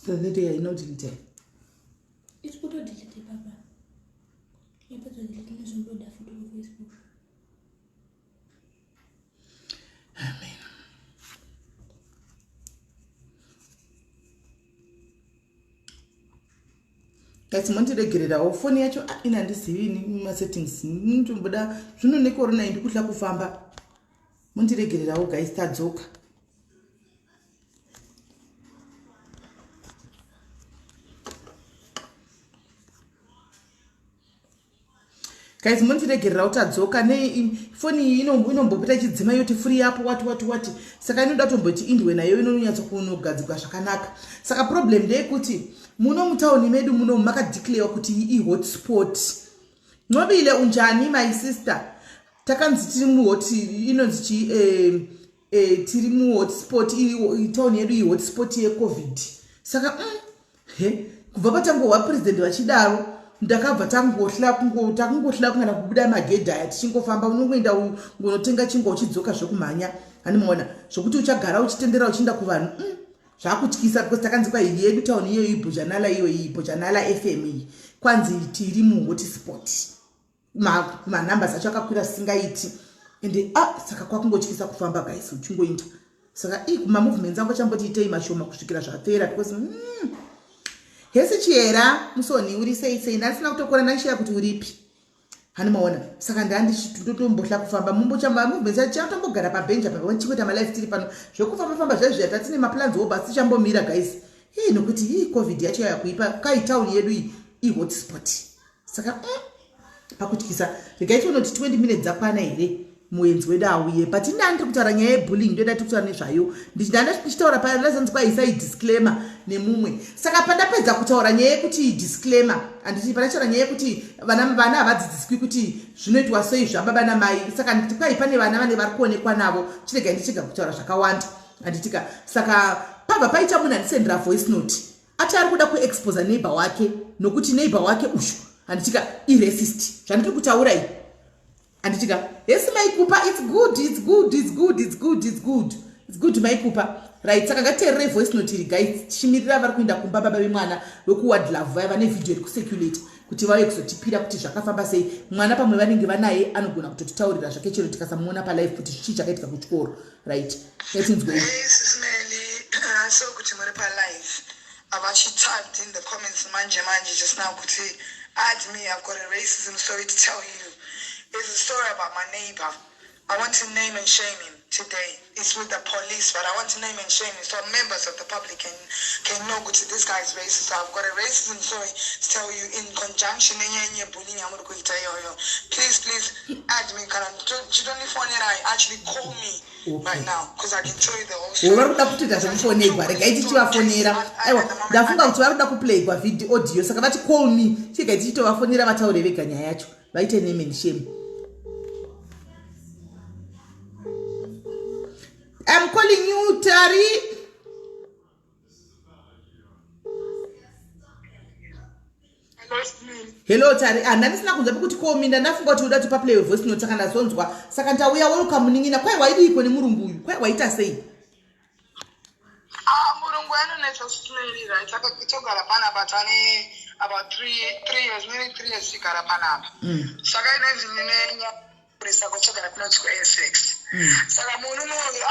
Sezete yainodelete. Iri kutodelete baba. Yapedza delete nezvimboda futi kuFacebook. Amen. Guys, mondiregererawo foni yacho ah, ini handizivi ini masettings ntomboda zvino nekorona iyi ndikuhla kufamba mondiregererawo guys tadzoka Guys mondiregerera utadzoka nei foni iyi inombopota ichidzima yoti free up wati wati wati saka inoda tomboti indwe nayo inonyatso kunogadzikwa zvakanaka saka problem ndeyekuti muno mutauni medu muno makadeclare kuti ihotspot Nqobile unjani my sister takanzi tiri muhot inonzi chii eh, eh, tiri muhotspot town yedu ihotspot yecovid saka mm, he kubva patangohwa president vachidaro ndakabva tangohla takungohla kungana kubuda magedhi aya tichingofamba unongoenda unotenga chingwa uchidzoka zvekumhanya handimaona zvokuti uchagara uchitendera uchienda kuvanhu mm, zvakutyisa because takanzi kwai yedu town iyoyo ibhujanala iyoyi ibhujanala fm iyi kwanzi tiri muhotspot manumbers acho akakwira zvisingaiti ende ah saka kwakungotyisa kufamba guys uchingoinda saka i kumamovements angu chamboti itei mashoma kusvikira zvapera because mm, hesi chihera musoni uri sei sei ndandisina kutokora ndaishaya kuti uripi hani maona saka ndandichitotombohla kufamba mumbochamba movements acho chatombogara pabhenji apa pamwe malife tiri pano zvekufamba famba zvaizviya tatine maplans woba tichambomira guys ii nokuti ii covid yacho yakuipa kai town yedu iyi ihotspot saka mm, pakutyisa regai tione kuti 20 minutes dzakwana here muenzi wedu auye but ini ndandiri kutaura nyaya yebullying ndoida tiri kutaura nezvayo ndichitaura paya ndazanzi kwaisai disclaimer nemumwe saka pandapedza kutaura nyaya yekuti disclaimer handiti pandataura nyaya yekuti vana vana havadzidziswi kuti zvinoitwa sei zvababa namai saka nditi kwai pane vana vane vari kuonekwa navo chiregai ndichega kutaura zvakawanda handitika saka pabva paita munhu andisendera voice note ati ari kuda kuexposa neighbor wake nokuti neighbor wake ushu handitika iracist zvandiri kutaura iyi handitika hesi maikupa its good its good its good its good its good its good maikupa right saka ngatiteererei voice note iri guys tichimirira vari kuenda kumba baba vemwana wekuwadlove vaya vane vhidhiyo iri kucirculate kuti vauye kuzotipira kuti zvakafamba sei mwana pamwe vanenge vanaye anogona kutotitaurira zvake chero tikasamuona palive kuti zvichii chakaitika kuchikoro right ngatinzwei Hey, Sis Melly, I saw kuti muri palive. I've actually typed in the comments manje manje just now kuti add me. I've got a racism story to tell you. It's a story about my neighbor. I want to name and shame him today. It's with the police, but I want to name and shame him so members of the public can can know kuti this guy is racist. So I've got a racism story to tell you in conjunction nenyaya yebullying yamuri kuita iyoyo. Please, please add me kana chitondifonirai actually call me right now because I can tell you the whole story. Vari kuda kutoita zvekufonegwa regai tichivafonera aiwa ndafunga kuti vari kuda kuplaygwa video audio saka vati call me chiregai tichitovafonera vataure vega nyaya yacho vaite name and shame I'm calling you Tari Hello Tari ah ndandisina kunzwa pekuti call me ndandafunga kuti uda kuti paplay voice note saka ndazonzwa saka ndauya welcome munin'ina kwai waidiiko nemurungu uyu kwai waita sei Ah, murungu anonetsa smeli right togara panapa tane about 3 years nearly 3 years tigara panapa mm. saka inenzi ndine kutogara kunoti kuessex mm. saka munhu unoyu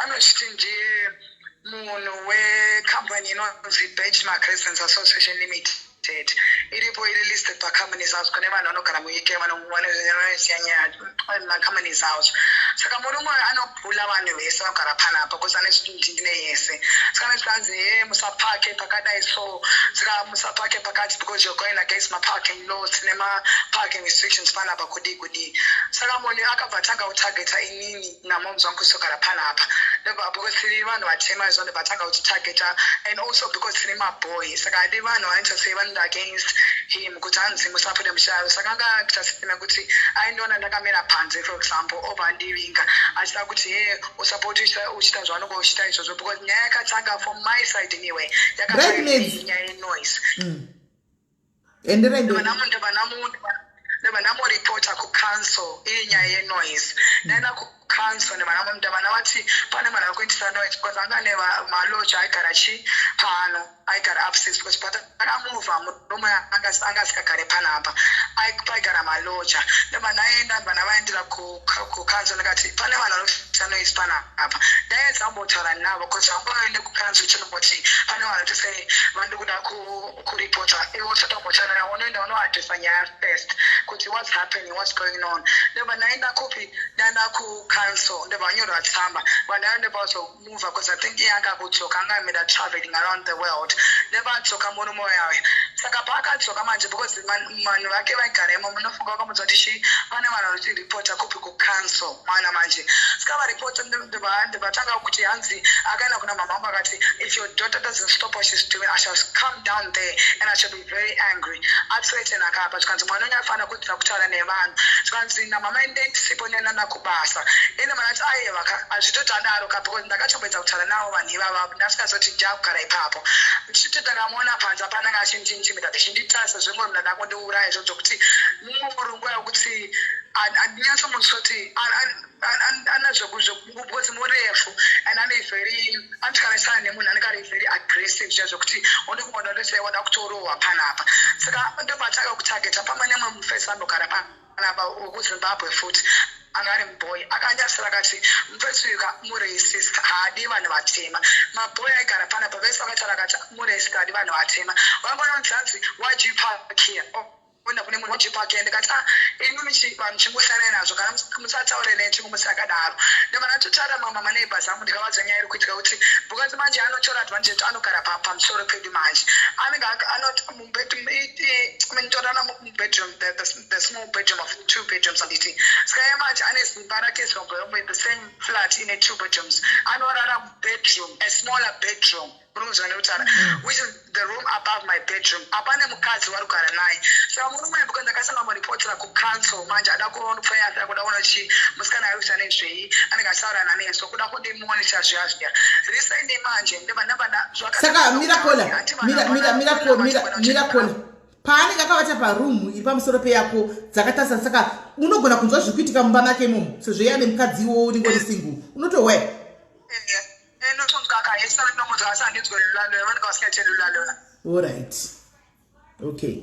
anozviti ndiye munhu wecompany inonzi Benchmark Residents Association Limited iripo iri listed pacompanies house kune vanhu vanogara muUK vanoziva nyaya macompanies house saka murume uyu anobhula vanhu vese vanogara panapa because ane ndine yese saka anozvitanzi he musapake pakadai so saka musapake pakati because you're going against maparking laws nemaparking restrictions panapa kudii kudii saka munhu akabva atanga kutageta inini namoms vangu kusogara panapa ndobva because tiri vanhu vatema izvo ndobva atanga kutitageta and also because tiri maboy saka hadi vanhu vanoita sei vanoenda against him kuti hanzi musabude muchiraro saka anga akuita sema kuti aindiona ndakamira panze for example obva andivinga achida kuti he usapoti uchiita zvaunenge uchiita izvozvo because nyaya yakatanga from my side anyway yakatanga nyaya yenoise mm. enderai mberi ndobva ndamuripota kucouncil iri nyaya yenoise ndaenda mm. Council ndavana vati pane munhu ari kuitisa noise, because anga ane malodger aigara chi pano, aigara upstairs, because patakamuvha murume anga asikagare panapa, paigara malodger. Ndobva ndaenda, ndobva ndavaendera kucouncil, ndikati pane vanhu vari kuitisa noise panapa. Ndaedza kumbotaura navo, because vangoende kucouncil chinongoti pane vanhu kuti sei vandiri kuda kuripota. Iwe usati wambotaura navo, unoenda unoadresa nyaya first kuti what's happening, what's going on. Ndobva ndaenda kupi? Ndaenda kucouncil, ndobva vanyorwa tsamba. Vandaenda, ndobva vazomuvha, because I think iye anga kudzoka, anga amira traveling around the world. Ndobva murume uyayo. Saka paakadzoka manje, because vanhu vake vaigara imo, munofunga vakamudza kuti chi pane vanhu vari kutiripota kupi? Kucouncil. Mana manje saka varipota, ndobvatanga kuti hanzi akaenda kuna mama vangu akati, "If your daughter doesn't stop what she's doing, I shall come down there and I shall be very angry." Athreaten akapa. Zvikanzi mwana wenyu afanira kudzidza kutaura nevanhu. Zvikanzi namama, ende ndisipo, nendanda kubasa. Ende mana ati aiwa, hazvitoti adaro ka, because ndakatomboedza kutaura navo vanhu ivava, ndasikazoti ndakugara ipapo. Ndichiti ndakamuona panze apananga achindiintimidate, achinditarisa zvengori munhu ada kundiuraya izvo, zvokuti mumwe murungu wekuti handinyatsomuzwa kuti ana because murefu and ane very, anoti kana achitaura nemunhu anenge ari very aggressive zviya zvokuti unenge ndosei wada kutorohwa panapa. Saka ndopatanga kutargeta pamwe nemwe mufesi andogara panapa wekuZimbabwe futi, anga ari muboy. Akanyasira akati mufesi uyu muracist, haadi vanhu vatema. Maboy aigara panapa vese vakataura akati muracist, haadi vanhu vatema. Vangononzi hanzi, "Why do you park here?" Oenda kune munhu, "Why do you park here?" Ndikati, "Ah, inini vanhu chingosanai nazvo, kana musataure nei, chingomusakadaro." Ndobva ndatotaura mamwe maneighbors angu, ndikavadza nyaya iri kuitika kuti because manje anotora advantage, anogara pamusoro pedu manje, anenge anoti mubedroom, the small bedroom of two bedrooms, anditi? Saka iye manje ane zimba rake zombe, the same flat ine two bedrooms, anorara mubedroom, a smaller bedroom, uri nekutaura, which is the room above my bedroom. Apane mukadzi wari kugara naye. Saka murume, because ndakasanga muripotera kucouncil manje, ada kuona kuda kuona chi musikana ari kuita nezvei, anenge achitaura nani, so kuda kundimonita zviya zviya recently manje ndobva ndamba. Saka mirakola, mirakola, paanenge akavata parumu iri pamusoro peyako dzakatarisa, saka unogona kunzwa zviri kuitika mumba make imomo, sezvo iye ane mukadzi iwowo, unenge uri single, unotohwe. Inotonzwa akahesa, nomunzwa, asi handinzwe lulalo, vanenge vasingaite lulalona. Allright, okay.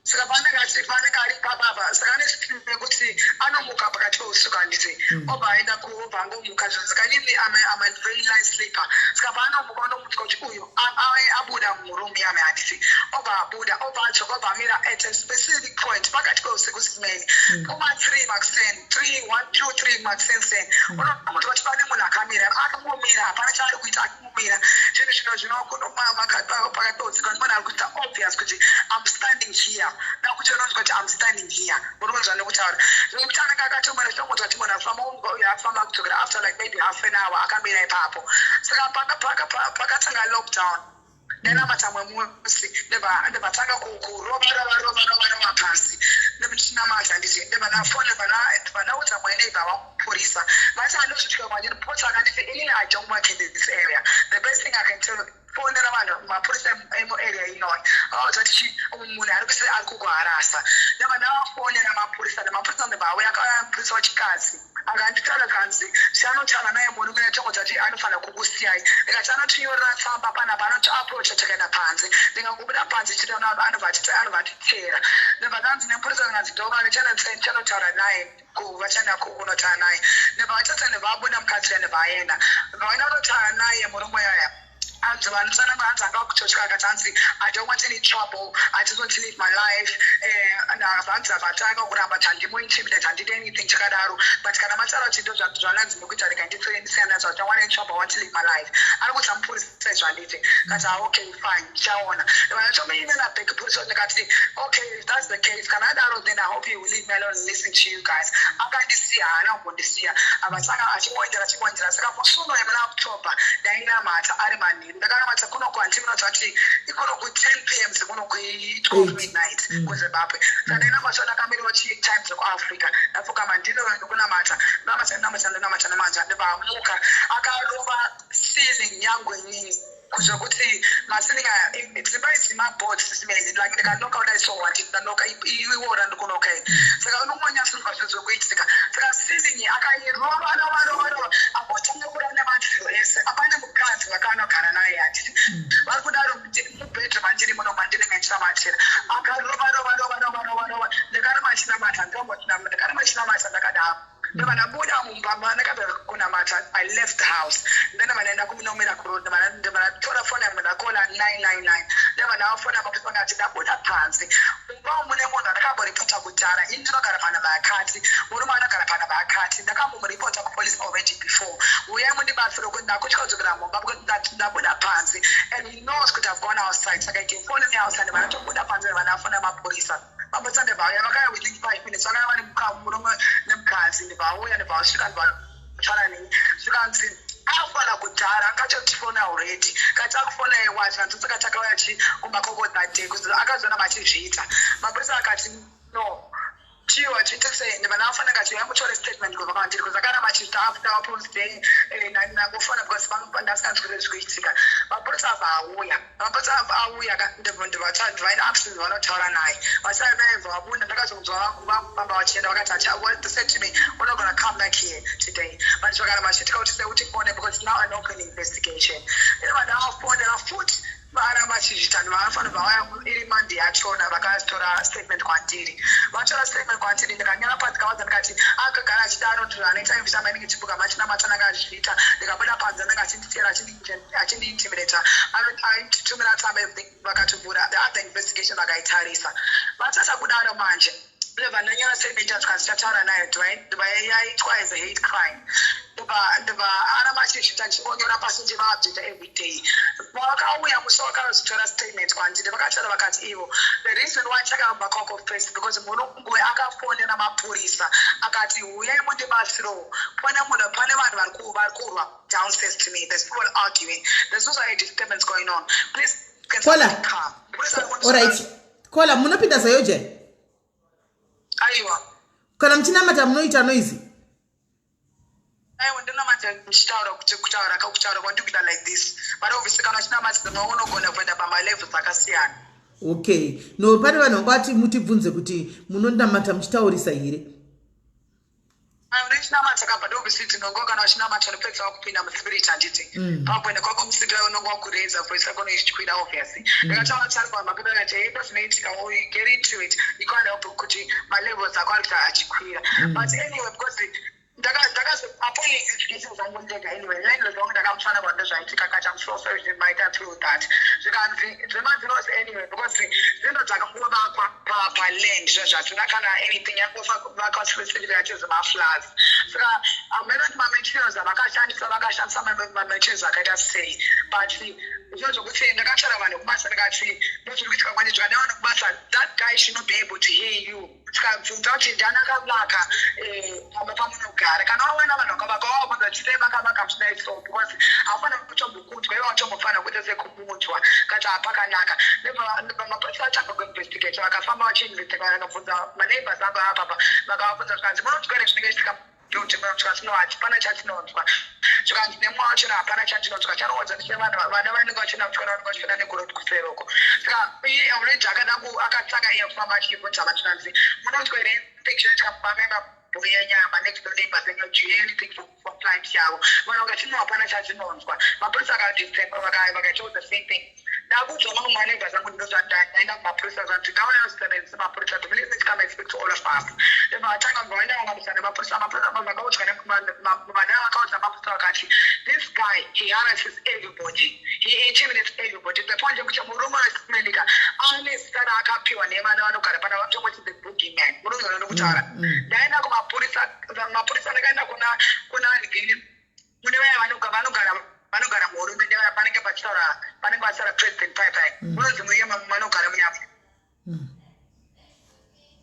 Saka paanenge ari papapa, saka ane yekuti anomuka pakati peusiku, handiti? Obva aenda, obva angomuka zvo. Saka inini am a very light sleeper. Saka paanomuka, unomutswa kuti uyu abuda murumu yame, handiti? Obva abuda, obva adzoka, obva amira at a specific point pakati peusiku simeni, kuma-3 makuseni, 3, 1, 2, 3 makuseni seni. Unomuti kuti pane munhu akamira, akangomira, hapana chaari kuita, akangomira. Chinhu zvino pakati peusiku munhu ari kuita obvious kuti I'm standing here, dakuti unonzwa kuti I'm standing here. Uri kunzwa nekutaura zvekuti anenge akatomira, chitomuti kuti munhu afamba, uyu afamba kudzokera after like maybe half an hour, akamira ipapo. Saka pakatanga lockdown, ndanamata mwe musi, ndobva tanga kurova rova rova rova rova pasi ndichinamata, nditi ndobva ndafona, ndobva ndaudza mweneighbor wamupurisa, vati andozvitywa kwandiri pota. Akanditi, "Inini I don't work in this area. The best thing I can tell you, fonera vanhu mapurisa emuarea inoi, vaudza kuti munhu ari kusi ari kukuharasa." Ndobva ndavafonera mapurisa, nemapurisa ndobva auya. Akauya mupurisa wechikadzi, akanditaura kanzi chanotaura naye murume netongodza kuti anofanira kukusiyai. Ndikati anotinyorera tsamba panapa, anotiaprocha, takaenda panze. Ndingangobuda panze chete, anobva atitera. Ndobva ndanzi nemupurisa, ndinganzi ndovane chanotaura naye, vachaenda kunotaura naye. Ndobva vatata, ndobva abuda mukadzi uya, ndobva aenda, ndobva vaenda kunotaura naye murume uyaya. Hanzi vanotsananga, hanzi anga kutotya, akati hanzi, "I don't want any trouble. I just want to live my life." Hanzi avatanga kuramba kuti handimuintimidate, handidi anything chakadaro, but kana mataura kuti ndo zvananzi nekuita, rega ndisiyana nazvo. I don't want any trouble. I want to live my life. Ari kuti amupurisa izvo, handiti? Kati, "Ah, okay, fine, ndichaona." Vanotomuimela back purisa. Ndikati, "Okay, if that's the case, kana adaro, then I hope you will leave me alone and listen to you guys." Akandisiya, haana kumbondisiya. Avatanga achingoendera, achingoendera. Saka musi uno yemuna October ndainamata ari manheru. Ndakanamata kuno kuhanti, munoti ikuno ku-10 p.m., sekuno ku-12 midnight kuZimbabwe. Saka ndainamata ndakamiriwa chitime dzekuAfrica. Ndapfukama, ndino ndikunamata, ndamata, ndamata, ndinamata, ndamata, ndobva amuka akarova ceiling yangu inini. Zvekuti maceiling aya, dzimba idzi maboards, like ndikanoka kudai, so what, ndanoka iwora, ndikunoka iyi, saka unongonyatsoka zvinhu zvekuitika. Saka ceiling akairova, rova, rova, rova, akotanga kurova nemadziro ese. Apane mukadzi vakanogara naye, handiti vari kudaro mubedroom andiri muno mandinenge ndichinamatira. Akarova, rova, rova, rova, rova, rova. Ndikaramba ndichinamata, ndikaramba ndichinamata ndakadaro. Ndobva ndabuda mumba, ndakabva kunamata. I left the house, then ndabva kunomira kuroad. Ndabva ndatora foni yangu, ndakola 999. Ndabva ndavafona mapurisa, ndati ndabuda panze, mumba umu mune munhu andakamboripota kudhara. Ini ndinogara panhamba yakati, murume anogara panhamba yakati, ndakambomuripota kupolice already before. Uyai mundibatsire kuti ndakutya kudzokera mumba because ndabuda panze and he knows kuti I've gone outside, saka he can follow me outside. Ndatobuda panze, ndafona mapurisa. Mapurisa ndibvauya, vakauya within 5 minutes. Vakauya vari murume nemukadzi. Ndibvauya, ndibvasvika, ndibvataura neni. Zvikanzi afona kudhara, angatotifona already, kati akufona ewachi kanzi takauya chi kumba koko that day kuti akazoona vachizviita. Mapurisa akati no, chiwa chiite sei? Ndibva ndafona kati uyai mutore statement kubva kwandiri because akaramba achiita after day ndangofona because ndasinganzwi zviri kuitika. Mapurisa abva auya. Mapurisa abva auya, ndibvaenda upstairs, vanotaura naye. Vasai naye, bva vabuda. Ndakazonzwa vafamba vachienda, vakati, they said to me, "We're not gonna come back here today, but zvakaramba zvichiitika kuti sei utifone because it's now an open investigation." Ndibva ndavafonera futi, varamba vachizviita. Vanofanira vauya iri Monday yachona. Vakatora statement kwandiri. Vatora statement kwandiri, ndikanyora panze, ndikavaudza, ndikati akagara achidaro kuti anoita every time anenge chibuka machinamata akazviita. Ndikabuda panze, anenge achinditera, achindiintimidata, aititumira tsamba, everything. Vakatovhura the other investigation, vakaitarisa. Vatasa kudaro manje, ndobva ndanyora statement yacho, kanzi tataura nayo, ndobva yaitwa as a hate crime. Ndobva aramba achizviita, ndichingonyora pasi, ndivaupdata every day. Vakauya musi wakazotora statement kwandiri, vakataura, vakati ivo the reason why takamba kwako first because munhu akafonera mapurisa akati uyai mundibatsirewo, pane munhu, pane vanhu vari kurwa downstairs to me. There's people arguing, there's also a disturbance going on, please can Kola. somebody come? Alright, kola, munopinda ZAOGA? Aiwa. Kana muchinamata munoita noise? Aiwa, ndinamata ndichitaura, kuti kutaura kakutaura kwandikuita like this, but obviously kana uchinamata unogona kuenda pamalevels akasiyana. Okay, no, pane vanhu vangati mutibvunze kuti munonamata muchitaurisa here? Aiwa, ndichinamata ka, but obviously tinongo kana uchinamata unopedza wakupinda muspirit, handiti? Pakuenda kwako muspirit unonge wakureza voice rako ichikwira obviously. Ndakataura tsarwa mapepa akati hey, zvinoitika, oh, you get into it, you can't help it kuti malevels ako ari kuita achikwira. But anyway, because ndakazo apo investigation zangu ndega, anyway, landlord wangu ndakamufana kwa ndozvaitika, kati I'm so sorry zvimaita through that. Zvikanzi zvemadzirosi anyway because zinto dzakangovakwa paland zvatina kana anything, yangovakwa specific yacho zemaflats. Saka hameno kuti mamaterials avakashandisa, vakashandisa mamaterials akaita sei, but zvo zvokuti ndakataura vanhu kubasa, ndikati ndozviri kuitika kwanje. Zvikadai vanhu kubasa, that guy should not be able to hear you. Tikabvunza kuti ndiani akavaka pamba pamunogara? Kana wawana vanhu vakavaka, wavabvunza kuti sei vakavaka muchidai so, because haufanira kutombokunzwa iwe, watombofanira kuita sekumunzwa kati hapakanaka. Mapurisa atanga kuinvestigate, vakafamba vachiinvestigate, vakabvunza maneighbors angu apapa, vakavabvunza, zvikanzi munonzwa here zvinenge zvichiitika building? Zvikanzi no, hapana chatinonzwa. Zvikanzi nemwe wachona hapana chandinonzwa, chanowadza vanhu vana vanenge vachina kutyora, vanenge vachipinda nekurodi kuseroko. Saka iye already akada akatanga iye kufamba achibvunza vanhu, zvikanzi munonzwa here picture ichitika yenyama next door neighbors enyu, do you anything for client yavo? Vanhu vakati no, hapana chatinonzwa. Mapurisa akadecember vakaitawo the same thing. Ndakudzwa mamwe maneighbors angu, ndaenda kumapurisa, zvanzi ngauya mapurisa, please let's come and speak to all of us. Vatanga vaenda vangamusana nemapurisa. Mapurisa vakaudzwa, vana vakaudza mapurisa, vakati this guy, he harasses everybody, he intimidates everybody, the point yekuti murume wesimelika ane zita raakapiwa nevana vanogara pana, vatomuti the boogeyman. Murume unokutaura. Ndaenda kumapurisa, mapurisa, ndakaenda kuna kune vaya vanogara muhurumende, vaya panenge pachitaura, panenge pachitaura president pai pai, munonzi muiye vanogara munyama,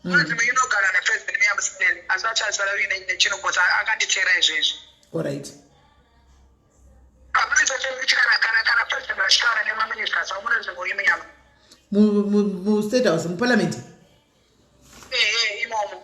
munonzi muinogara napresident muya musineni, asi vachaisara nechinokosa akanditeera izvezvi. Alright. Kana president vachitaura nemaministers, munonzi muyi munyama. Mustate House, muparliament? Ehe, imomo.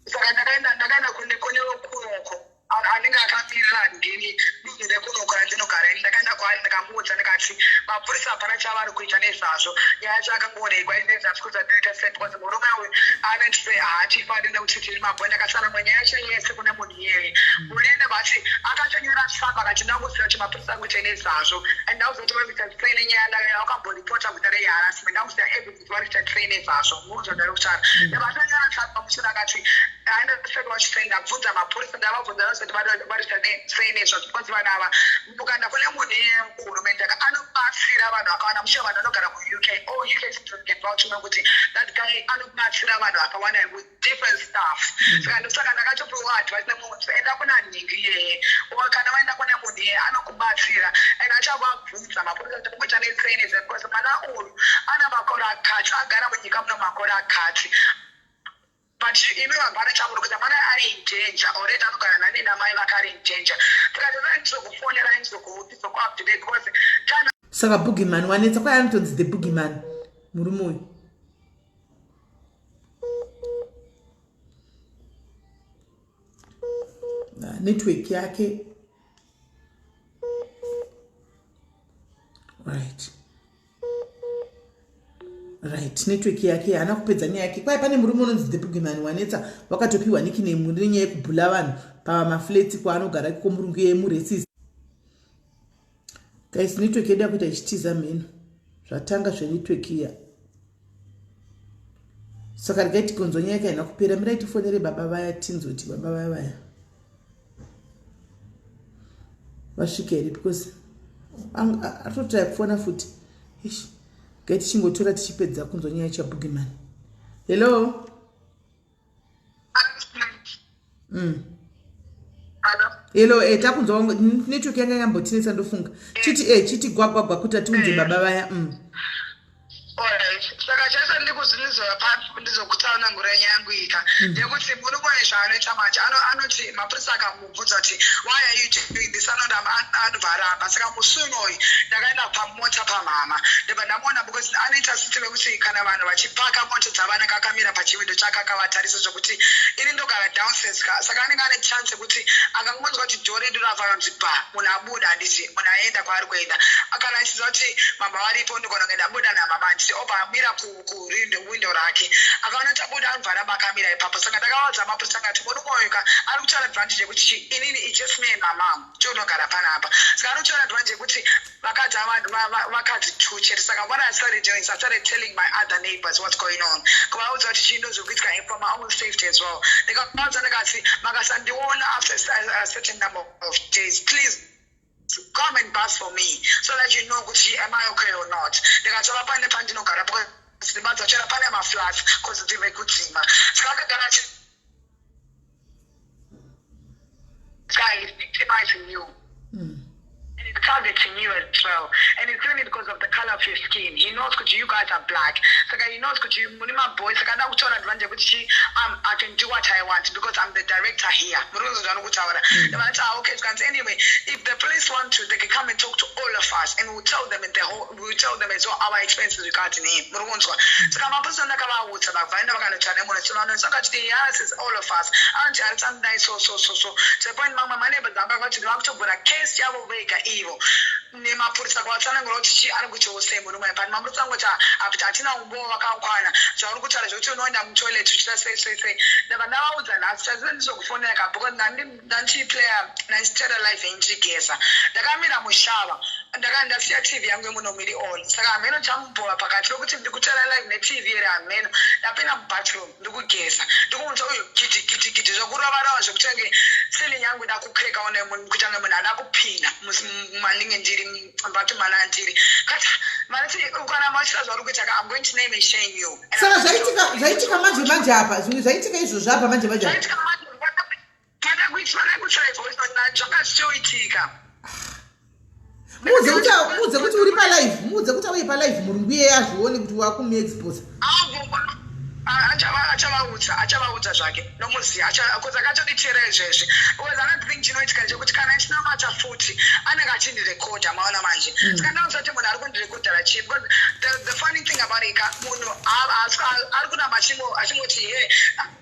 Saka ndakaenda kune kuroko anenge akamirira ndini. rekunoko randinogara ini. Ndakaenda kwaari, ndikamuudza, ndikati mapurisa hapana chavari kuita nezvazvo. Nyaya yacho akangoregwa inezvasikuza ndinoita sei, because murume uyu anoti sei haatifari nekuti tiri mabhoi. Ndakatsanangura nyaya yacho yese kune munhu iyeye. Munene vati akatonyora tsamba akati ndakuziva kuti mapurisa ari kuita nezvazvo, and ndauziva kuti vari kuita sei nenyaya yawakamboripota kuita reharassment. Ndakuziva everything, vari kuita sei nezvazvo. Muudza ndari kutaura. Ndavatonyora tsamba mushure, akati aendesed wachisei. Ndabvunza mapurisa, ndavabvunza vose kuti vari kuita sei nezvazvo, because vanhu ava mukaenda kune munhu iyeye kuhurumende anobatsira vanhu vakawanda. Mushure vanhu vanogara kuUK, all UK citizens can vouch kuti that guy anobatsira vanhu vakawanda with different stuff. Saka ndosaka ndakatopiwa advice nemunhu kuti enda kuna nhingi iyeye, or kana waenda kune munhu iyeye anokubatsira and achavabvunza mapurisa kuti mukuita nesei nezve, because mwana uyu ana makore akati agara munyika muno makore akati, but imi vabvana chamuri kuita, mwana ari in danger already. Anogara nani namai vake, ari in danger. Saka tozai ndizokufonera, ndizokuupdate because time. Saka Boogeyman wanetsa kwai anotonzi the Boogeyman murume uyu. Network yake, right, network yake haana kupedza nyaya yake. Kwai pane murume unonzi the Boogeyman wanetsa, wakatopiwa nickname nenyaya yekubhula vanhu pamaflats kwaanogara iko. Murungu yemuracist. Guys, network yedu yakuita ichitiza mheno, zvatanga zvenetwork iya. Saka regai tigonzwa nyaya yake haina kupera. Mirai tifonere baba vaya, tinzoti baba vaya vasvika here, because atotaya kufona futi. Ish, gai tichingotora tichipedza kunzwa nyaya yachaBoogeyman. Hello. Hello, takunzwa. Network yanga yambotinetsa ndofunga. Chiti chiti gwagwagwa kuti atiunze baba vaya. Alright. Saka chese ndikuzvinizora papi ndizokutsanangura nyaya yangu ika yekuti murume uyu zvaanoita manje, anoti mapurisa akamubvunza kuti, "Why are you doing this?" Anoda anobva aramba. Saka musi unoyu ndakaenda pamota pamama, ndobva ndamuona, because anoita system yekuti kana vanhu vachipaka mota dzavanenge akamira pachiwindo chake akavatarisa, zvokuti ini ndogara downstairs ka. Saka anenge ane chance yekuti akangonzwa kuti door redu ravharwa, kunzi ba, munhu abuda, handiti munhu aenda kwaari kuenda. Kana achiziva kuti mama varipo, ndogona kuenda abuda namama, handiti obva amira kuwindo rake, akaona kuti abuda, anobva aramba akamira ipapo. Saka ndakavaudza mapurisa ngati murume uyu ka ari kutora advantage yekuti inini, it's just me and my mom tionogara panapa. Saka ari kutora advantage yekuti vakadzi vakadzi two chete. Saka what I started doing is I started telling my other neighbors what's going on, kuvaudza kuti chii ndozvekuitika for my own safety as well. Ndikavaudza ndikati makasandiona after a certain number of days, please come and bus for me so that you know kuti am I okay or not. Ndikatova pane pandinogara, because dzimba dzachona pane maflats, cause ndime kudzima. Saka akagara achi guy is victimizing you. And he's targeting you as well. And he's doing it because of the color of your skin. He knows because you guys are black. So he knows because you muri boys. Saka ada kutora advantage yekuti I can do what I want because I'm the director here. Muri kuzonzwa nokutaura. Vanoti, "Ah, okay." Zvikanzi, anyway, if the police want to, they can come and talk to all of us and we'll tell them in the whole, we'll tell them as well our expenses regarding him. Muri kunzwa? Saka mapurisa ndakavaudza, vakabvaenda vakanotaura nemunhu. So vanhu vakati, yes, it's all of us. Anoti ari tandai so so so so. To the point mamwe maneighbors anga akati vakutogora case yavo vega ivo nemapurisa kuvatsanangura kuti chii ari kuitawo sei murume. But mapurisa angoti apiti hatina umbowo vakakwana zvauri kutaura zvekuti unoenda mutoilet uchiita sei sei sei. Ndabva ndavaudza nhasi chazive ndizokufonera ka, because ndandichiplaya, ndandichitera live ndichigeza, ndakamira mushower, ndaka ndasiya TV yangu yemuno iri on. Saka hameno chamubhova pakati pekuti ndikutera live neTV here, hameno. Ndapinda mubathroom ndikugeza, ndikumunzwa uyu gidi gidi gidi zvokurova rova, zvekuti ange ceiling yangu ida kukreka one munhu, kuita kunge munhu ada kupinda mandinge ndiri bathroom mana ndiri kati manati kana machita zvauri kuita ka, I'm going to name and shame you. And Saka zvaitika manje manje apa, zvimwe zvaitika izvozvo apa manje manje apa. Zvaitika manje pada kuitwa nekutsvai voice note, zvanga zvichioitika. Muudze kuti uri palive, muudze kuti auye palive murungu iyeye azvione kuti wakumuexpose. Achavaudza, achavaudza zvake, nomuziva, because akatoditera izvezvi, because another thing chinoitika chekuti kana ichinamata futi anenge achindirekodha. Maona manje? Saka ndaudza kuti munhu ari kundirekodhera chii? Because the funny thing about it, munhu ari kuramba achingoti he,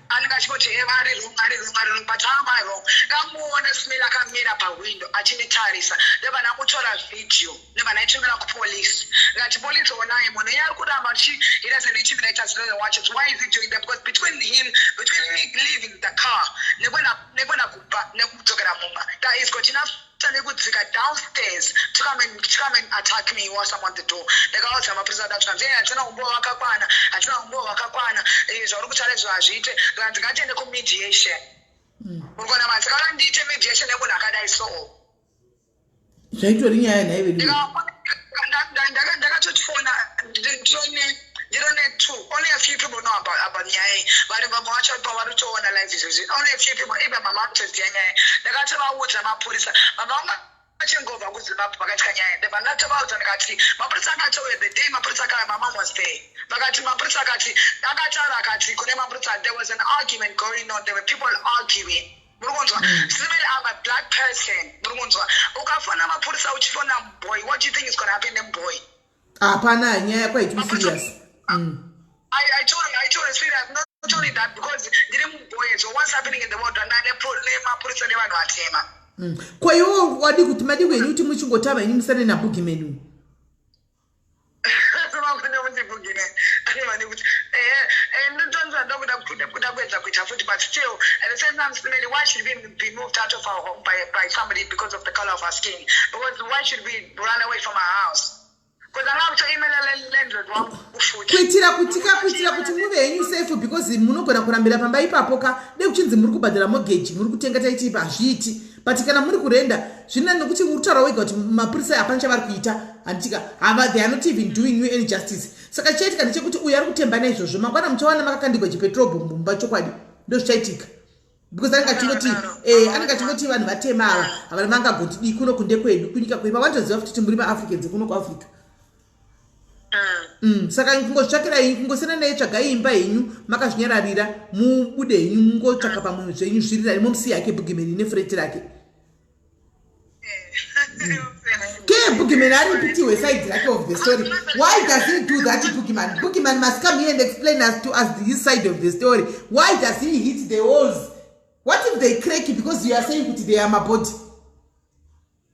anenge achingoti he, vari wrong, ari wrong, ari wrong. But how am I wrong? Ndamuona Smil akamira pahwindo achinditarisa, ndobva ndamutora vhidhiyo, ndobva ndaitumira kupolisi. Ngati polisi, onai munhu iye ari kuramba achi, he doesn't intimidate us, doesn't watch it. Why is he doing that? Because between him, between me leaving the car nekuenda kubva nekudzokera mumba, that he's got enough time yekudzika downstairs to come and attack me whilst I'm on the door. Ndakaudza mapurisa kuti zvikanzi, "Hatina umbowo hwakakwana, hatina umbowo hwakakwana. Zvauri kutaura izvo hazviite." Zvikanzi, "Ngatiende kumediation." Uri kuona manje? Saka kana ndiite mediation nemunhu akadai so? Zvaitori nyaya nhai vedu. Ndakatotifona, ndirone two, only a few people know about nyaya iyi. Vari vamwe vacho pavari kutoona live izvozvi, only a few people, even mama vanotoziva nyaya. Ndakatovaudza mapurisa, mama vangu vachingobva kuZimbabwe pakaitika nyaya. Ndobva ndatovaudza, ndikati mapurisa akatouya. The day mapurisa akauya, my mom was there. Vakati mapurisa akati, akataura akati kune mapurisa, there was an argument going on, there were people arguing. Muri kunzwa? Simile, I'm a black person. Muri kunzwa? Ukafona mapurisa uchifona boy, what do you think is going to happen nemuboy? Hapana, nyaya kwaiti serious. I told her serious, not only that, because ndiri muboy. So what's happening in the world right now nemapurisa nevanhu vatema? Ko iwo wadi kuti madi kwenyu kuti muchingotama henyu musane naBoogeyman uyu? Makune kuti Boogeyman anevane kuti ehe, ndotonza ndokuda kuda kuedza kuita futi. But still, at the same time, Simeli, why should we be moved out of our home by somebody because of the color of our skin? Because why should we run away from our house? Because anga kutoimela landlord wangu futi. Kuitira kuti ka, kuitira kuti muve henyu safe, because munogona kurambira pamba ipapo ka, de kuchinzi muri kubhadhara mortgage, muri kutenga, taiti hazviiti. But kana muri kurenda zvina, nekuti uri kutaura wega kuti mapurisa hapana chavari kuita, handitika? Hava, they are not even doing you any justice. Saka chichaitika ndechekuti uyu ari kutemba naizvozvo, mangwana muchawana makakandigwa chipetrol bomb mumba. Chokwadi, ndo zvichaitika, because anenge achingoti anenge achingoti vanhu vatema ava havana vangagotidii kuno kunde kwedu, kunyika kwedu. Vavanotoziva futi kuti muri maAfricans kuno kuAfrica. Saka kungozvitsvakirai, kungosiyana naye, tsvagai imba henyu makazvinyararira, mubude henyu, mungotsvaka pamwe zvenyu zvirirani, momusiya hake Boogeyman nefureti rake. Ke Boogeyman aripitiwe side rake of the story. Why does he do that? Boogeyman, Boogeyman must come here and explain us to us his side of the story. Why does he hit the walls? What if they crack? Because you are saying kuti they are mabody.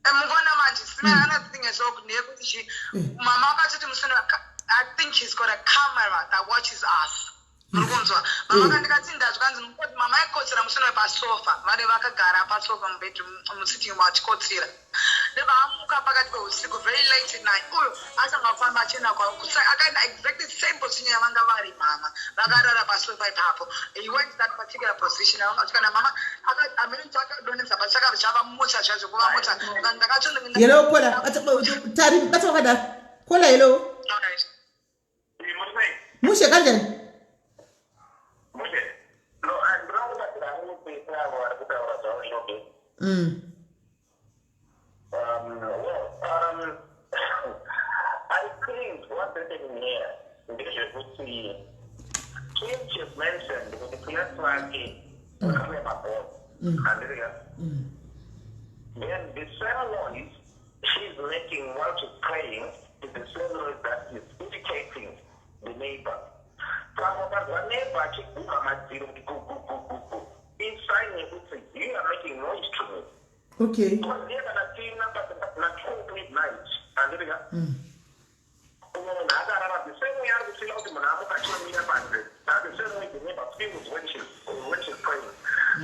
Mukona manje, sime, another thing as well ndeyekuti chi mama akatoti musina, I think he's got a camera that watches us. Muri kunzwa? Mama kandikati ndazvikanzi mama aikotsera musina wepasofa, vari vakagara pasofa mubedroom, musitting room, vachikotsera. Ndobva amuka pakati peusiku, very late at night, uyo atanga kufamba achienda, akaenda exactly same position yavanga vari mama vakarara pasofa ipapo. He went to that particular position kana mama amene akadonedza pachakabva chavamutsa zvacho, kuvamutsa. Ndakatondo Hello caller, tari bata wakadaro. Caller, hello. Mushe, kanjani? Mushe. No, ndinoda kubatsira hangu kuita avo vari kutaura zvavo zvobe. Well, I think what's happening here ndezvekuti since you've mentioned kuti police vake vane mabhodhi, handiriya? Then the same noise she's making while she's praying is the same noise that is irritating the neighbor. Saka ukanzwa neighbor achiguka madziro kuti gu gu gu gu gu, isign yekuti you are making noise to me. Ndiye kana tina na 12 midnight, handiriya? Umwe munhu akarara, the same way ari kufila kuti munhu amuka achinomira panze, that the same way the neighbor feels when she's praying.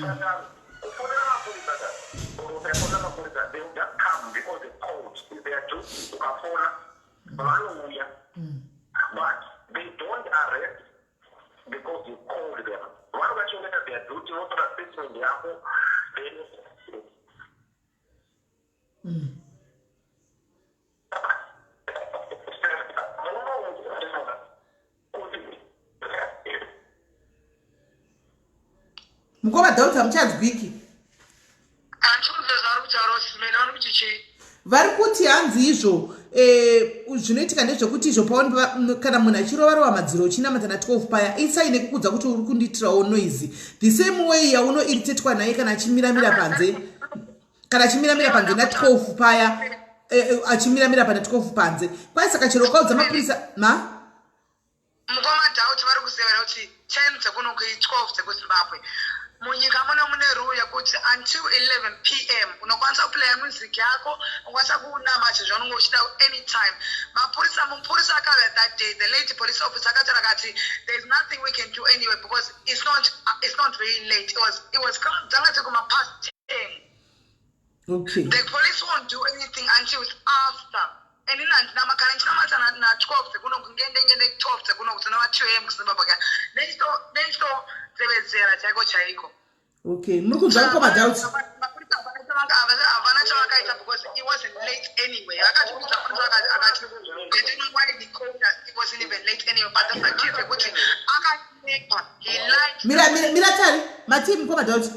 Saka kufonera mapurisa ka, or ukafonera mapurisa, they will just come because they called. Is their duty. Ukafona vanouya, but they don't arrest because you called them. Vanhu vachingoita their duty, votora statement yako, then Mukoma Dauta, muchanzwiki. Handikunzwa zvavari kutaura, Simene. Vari kuti chii? Vari kuti hanzi izvo Eh, zvinoitika ndezvekuti izvo paoni kana munhu achirova rova madziro uchinamata na 12 paya isai nekukudza kuti uri kundiitirawo noise the same way yaunoiritetwa naye kana achimiramira panze kana achimiramira panze na 12 paya eh, eh, achimiramira pana 12 panze kwai saka chero ukaudza mapurisa ma Mukoma Doubt vari kuzevera kuti 10 dzekuno kui 12 dzekuZimbabwe. Munyika muno mune rule yekuti until 11 pm unokwanisa kuplaya music yako, unokwanisa kunamata zvaunenge uchida anytime. Mapurisa, mupurisa akauya that day, the lady police officer akataura akati there is nothing we can do anyway because it's not very late. It was dzanga dziri kuma past 10. The police won't do anything until it's after. And ini handina kana ndichinamata na 12 dzekuno, ngende ngende 12 dzekuno dzinova 2 am kuZimbabwe ka, nechitotevedzera chaiko chaiko. Okay, muri kunzwa, mukoma Doubt? Mapurisa havana chavakaita because it wasn't late anyway. Akatiudza mapurisa akati they didn't know why he called us. It wasn't even late anyway, but the fact is yekuti akanyepa, he lied. Mira, mira, mira, tari matii, mukoma Doubt.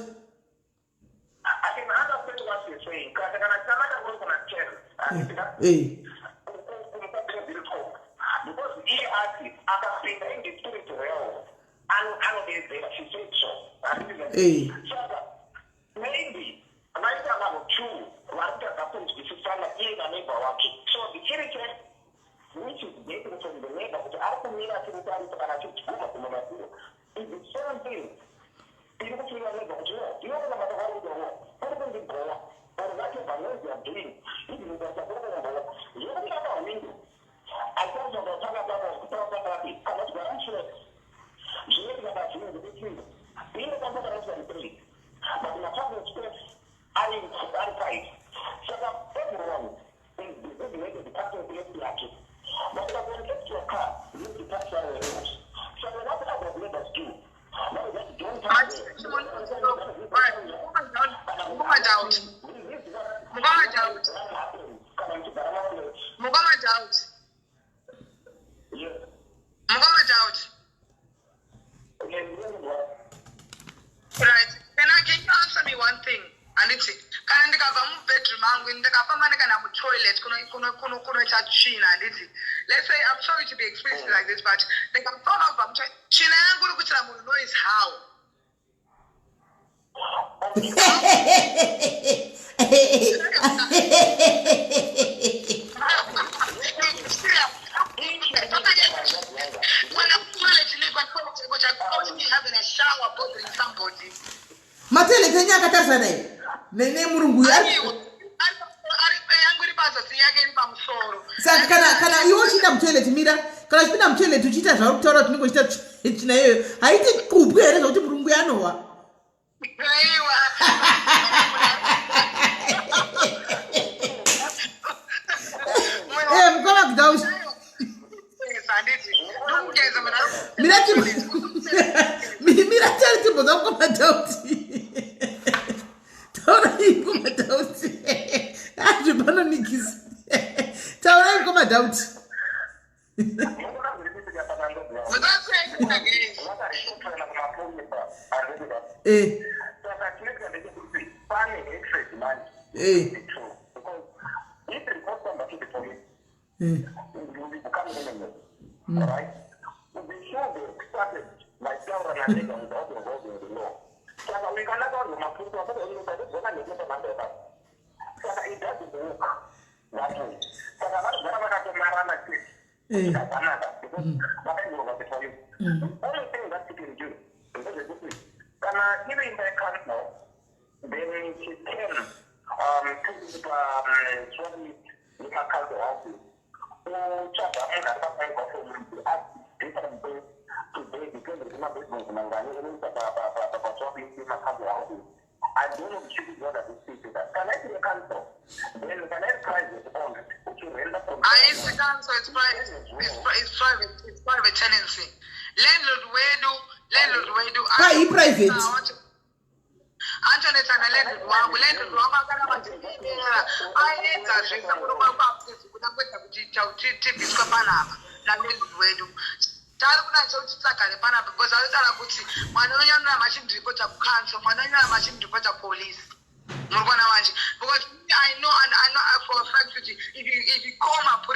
I can understand what you're saying. Kana tinamata kuri kuna 10, handiti? Eh. Because iye ati akapinda in the spirit realm, anodedzera, she said so. Handiti? Eh. Saka maybe vaita vanhu two vari kutadza kunzwisisana, iye naneighbor wake. So the irritation which is getting from the neighbor kuti ari kumira achimutarisa kana achiguma kumamadziro is the same thing iri kupfuura neighbor kuti no, iwe kunamata kwari kuita wo kuri kundigowa or whatever noise you are doing, even ukarisa kuri kumbowa zvokumira pahwindo aitaridza kuti pakapa papi kana kuti gara muflat. Zvinoitika pazvinhu kuti inokwanisa kana kuti three, but maparking space ari five, saka everyone is designated parking place yake, but like an extra car, you need to park somewhere else. Saka what other neighbors do, what just don't park there. Mukoma Doubt. Mukoma Doubt. Kana muchigara maflat. Mukoma Doubt. Yes. Mukoma Doubt. Right. Can you answer me one thing? Handiti kana ndikabva mubedroom angu, ndikafamba ndikaenda mutoilet kunoita tsvina, handiti? Let's say, I'm sorry to be explicit like this, but ndikafamba kubva mutoilet, tsvina yangu iri kuitira munhu noise how? Kana kutoilet inekwa having a shower bothering somebody. Matoilet enyu akatarisa naye nemurungu uyu Yangu iri pazasi, yake iri pamusoro. Saka kana iwe uchiinda mutoilet, mira, kana uchipinda mutoilet uchiita zvauri kutaura kuti unenge uchiita tsvina iyoyo, haiti kubwi here zvokuti murungu anohwa? Aiwa. Mukoma Doubt. Handiti ndokugeza munhu Mira, mira, tari timbodza mukoma Doubt. Taurai, mukoma Doubt. Azvipanonikisa. Taurai, mukoma Doubt. Without saying again. Vakaripotana kumapurisa, handiti? Eh. Saka chinoitika ndechekuti pane hatred manje. The two, because if report number to the police, you will become enemies, right? They should have started vaitaura nanega without involving the law. Saka ukanaka vanhu mapurisa vakuona nekupa namba yebasa, saka it doesn't work that way. Saka vanogara vakatomarana chete zvakanaka because vakainvolva the police. The only thing that you can do ndezvekuti kana iri imba yecouncil, then she can kuita swap nemacouncil houses, utsvaga munhu ari paprivate for ask different things today, because kumabedrooms mangani unoisa paswap yemacouncil houses. I don't know kuti that is kana iri council, then kana iri private owned, uchirenda from Haisi council, it's private. It's private tenancy. Landlord wedu, landlord wedu. Pa, i-private. Antonetsana landlord wangu. Landlord wangu akaramba achitimirira, aedza zvese kunokwakwakuzi kuda kuedza kuti tibviswe panapa nalandlord wedu. Tari kuda chekuti tisagare panapa because aritaura kuti mwana wenyu anoramba achindiripota kucouncil, mwana wenyu anoramba achindiripota police. Muri kuona manje, because I know, and I know for a fact kuti if you call mapurisa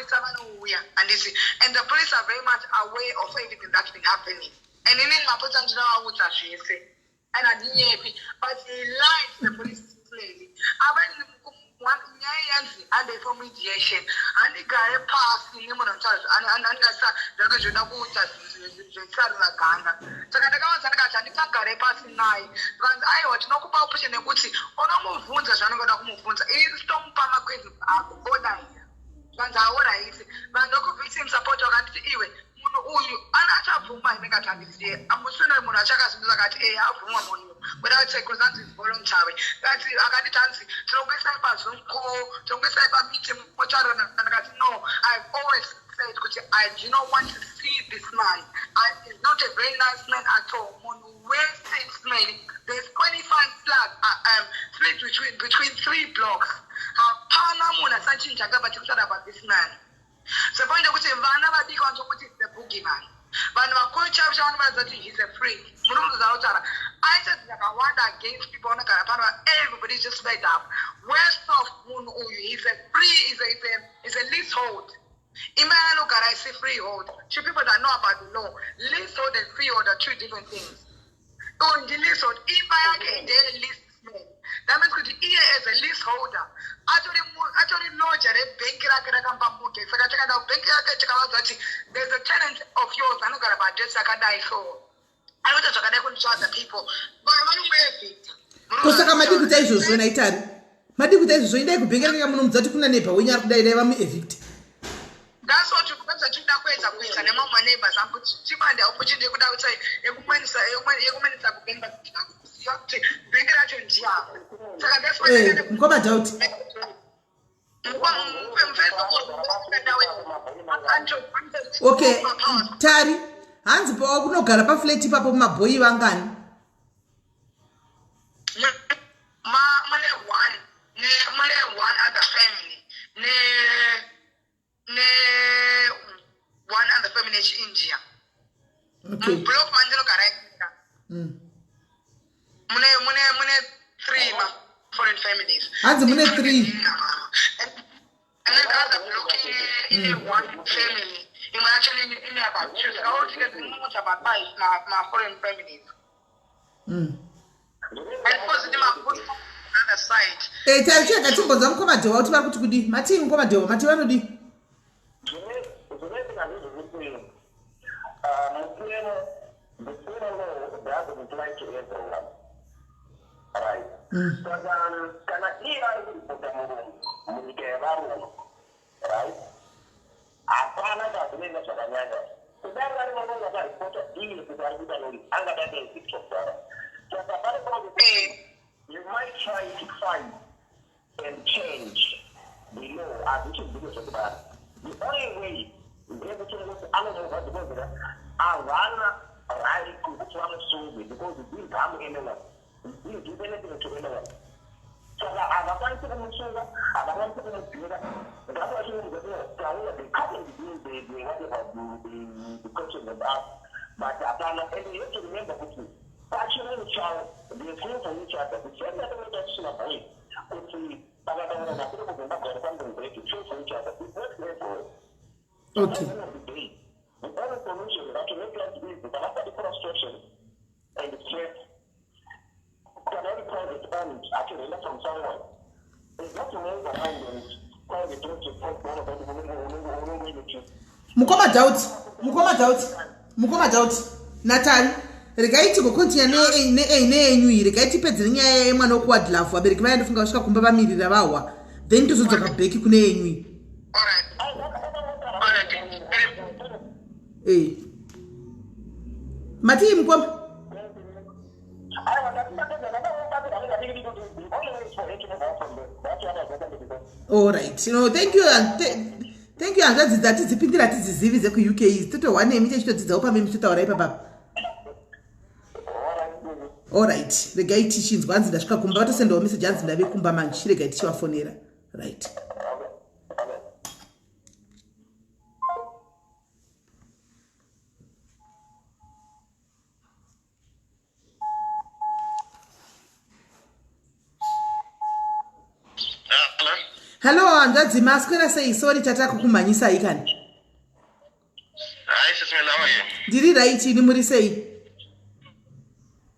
kuuya, handiti? And the police are very much aware of everything that's been happening, and inini mapurisa ndinovaudza zvese and handinyepi, but he lied to the police clearly. Ava nyaya yanzi handei for mediation, handigare pasi nemunhu anotaura andingasa zvake zvoda kuita zvesarura ganda. Saka ndakavanza ndikati handingagare pasi naye. Zvikanzi, "Aiwa, tinokupa option yekuti unomubvunza zvaanongoda kumubvunza, ini tomupa maquestions ako odaira." Zvikanzi, "Alright." Vanhu vekuvictim support vakanditi, "Iwe, munhu uyu ana achabvuma." Inenge ati handiziye amusina munhu achakazvimbiza, akati e abvuma munhu without say, because hanzi is voluntary. Kati akanditi, hanzi tinokuisai paZoom call, tinokuisai pameeting, motaurana. Ndakati, "No, I've always said kuti I do not want to see this man. He's not a very nice man at all." Munhu wese, man, there's 25 flat split between three blocks, hapana munhu asina chinhu chakabva chekutaura about this man. So point yekuti vana vadiki vanotokuti the boogeyman, vanhu vakuru chaivo chavanovaudza kuti he's a freak. Muri kuzoziva kutaura aita zvinhu zvakawanda against people vanogara pano. Everybody is just fed up. Worst off, munhu uyu, he's a free is a, is a, is a leasehold. Imba yaanogara isi freehold. To people that know about the law, leasehold and freehold are two different things. Uyu ndi-leasehold, imba yake ndeye-leaseman. That means kuti iye as a leaseholder atori lodger rebhenki rake rakamupa mortgage. Saka tikaenda kubhenki yake tikavaudza kuti there's a tenant of yours anogara paaddress akadai, so anoita zvakadai kune other people, vanomuevicta. Kosaka madii kuita izvozvo naitari? Madii kuita izvozvo? Indai kubhengi rake kamunomudza kuti kuna neighbor wenyu ari kudai, dai vamuevicte. That's what tinoda kuedza kuita nemamwe maneighbors angu, tibande opportunity yekuda kuti yekumanisa kubhengi, kuziva kuti bhengi racho ndiyavo. Saka that's why Mukoma Doubt. Okay, Tari, hanzi pawakunogara paflat ipapo mabhoyi vangani? Mune one mune one other family ne one other family yechiIndia. Mublock mandinogara ika mune three ma foreign families. Hanzi mune three. And then the other block ine one family, imwe yacho ine about two. Saka altogether almost about five ma foreign families. And positive ma other side. Tari, chega timbonzwa mukoma Dhewa kuti vari kuti kudii. Matii, mukoma Dhewa? Mati vanodii? Zvinoitika ndezvekuti mutemo, the same law doesn't apply to everyone, right? Saka kana iye ari kuripota murungu munyika yevarungu, right, hapana chazvinoenda zvakanyanya. Kudai vari varungu vakaripota iye kuti ari kuita noise, angadai aevictwa kudara. Saka pane pakuti you might try to fight and change the law, hazvichibvike zvekudaro. The only way ndeyekuti ngokuti anomuvha, because havana right yekuti vamusunge, because he didn't harm anyone, he didn't do anything to anyone. Saka havakwanisi kumusunga, havakwanisi kumudzinga. Ngavachimudza taura, they come and do the whatever the questions and ask, but hapana. And you have to remember kuti pachirungu chavo they feel for each other the same yatinoita tisina boy, kuti pakataura nakuri kuZimbabwe something great, feel for each other. It works everywhere. At the end of the day, the only solution that to make life easy, kana usati frustration and stress, kana uri private owned, achirenda from someone, is not to move around and private don't report one of unenge uine chi Mukoma Doubt, mukoma Doubt, mukoma Doubt natari, regai tigocontinue neyenyu iyi. Regai tipedze nenyaya yemwana wekuWadlove. Vabereki vaya ndofunga vasvika kumba, vamirira vahwa, then tozodzoka back kune yenyu iyi. Alright. Alright. Matii, mukoma? Aiwa, ndatindatedza, ndakabatsira ndingadiki kuti the only way is for her to move out from there. That's what I got. Alright, no, thank you, thank you hanzvadzi. Dzatidzipindira tidzizivi dzekuUK idzi, totohwa nemi techitodzidzawo pamwe muchitotaura ipapapa. Alright, regai tichinzwa. Hanzi ndasvika kumba, vatosendawo meseji, hanzi ndave kumba manje. Regai tichivafonera, right? Okay. Hello. Hallo hanzvadzi, maswera sei? Sorry, tata kukumhanyisai kani. Hi, Sis Mel, how are you? Ndiri right ini muri sei?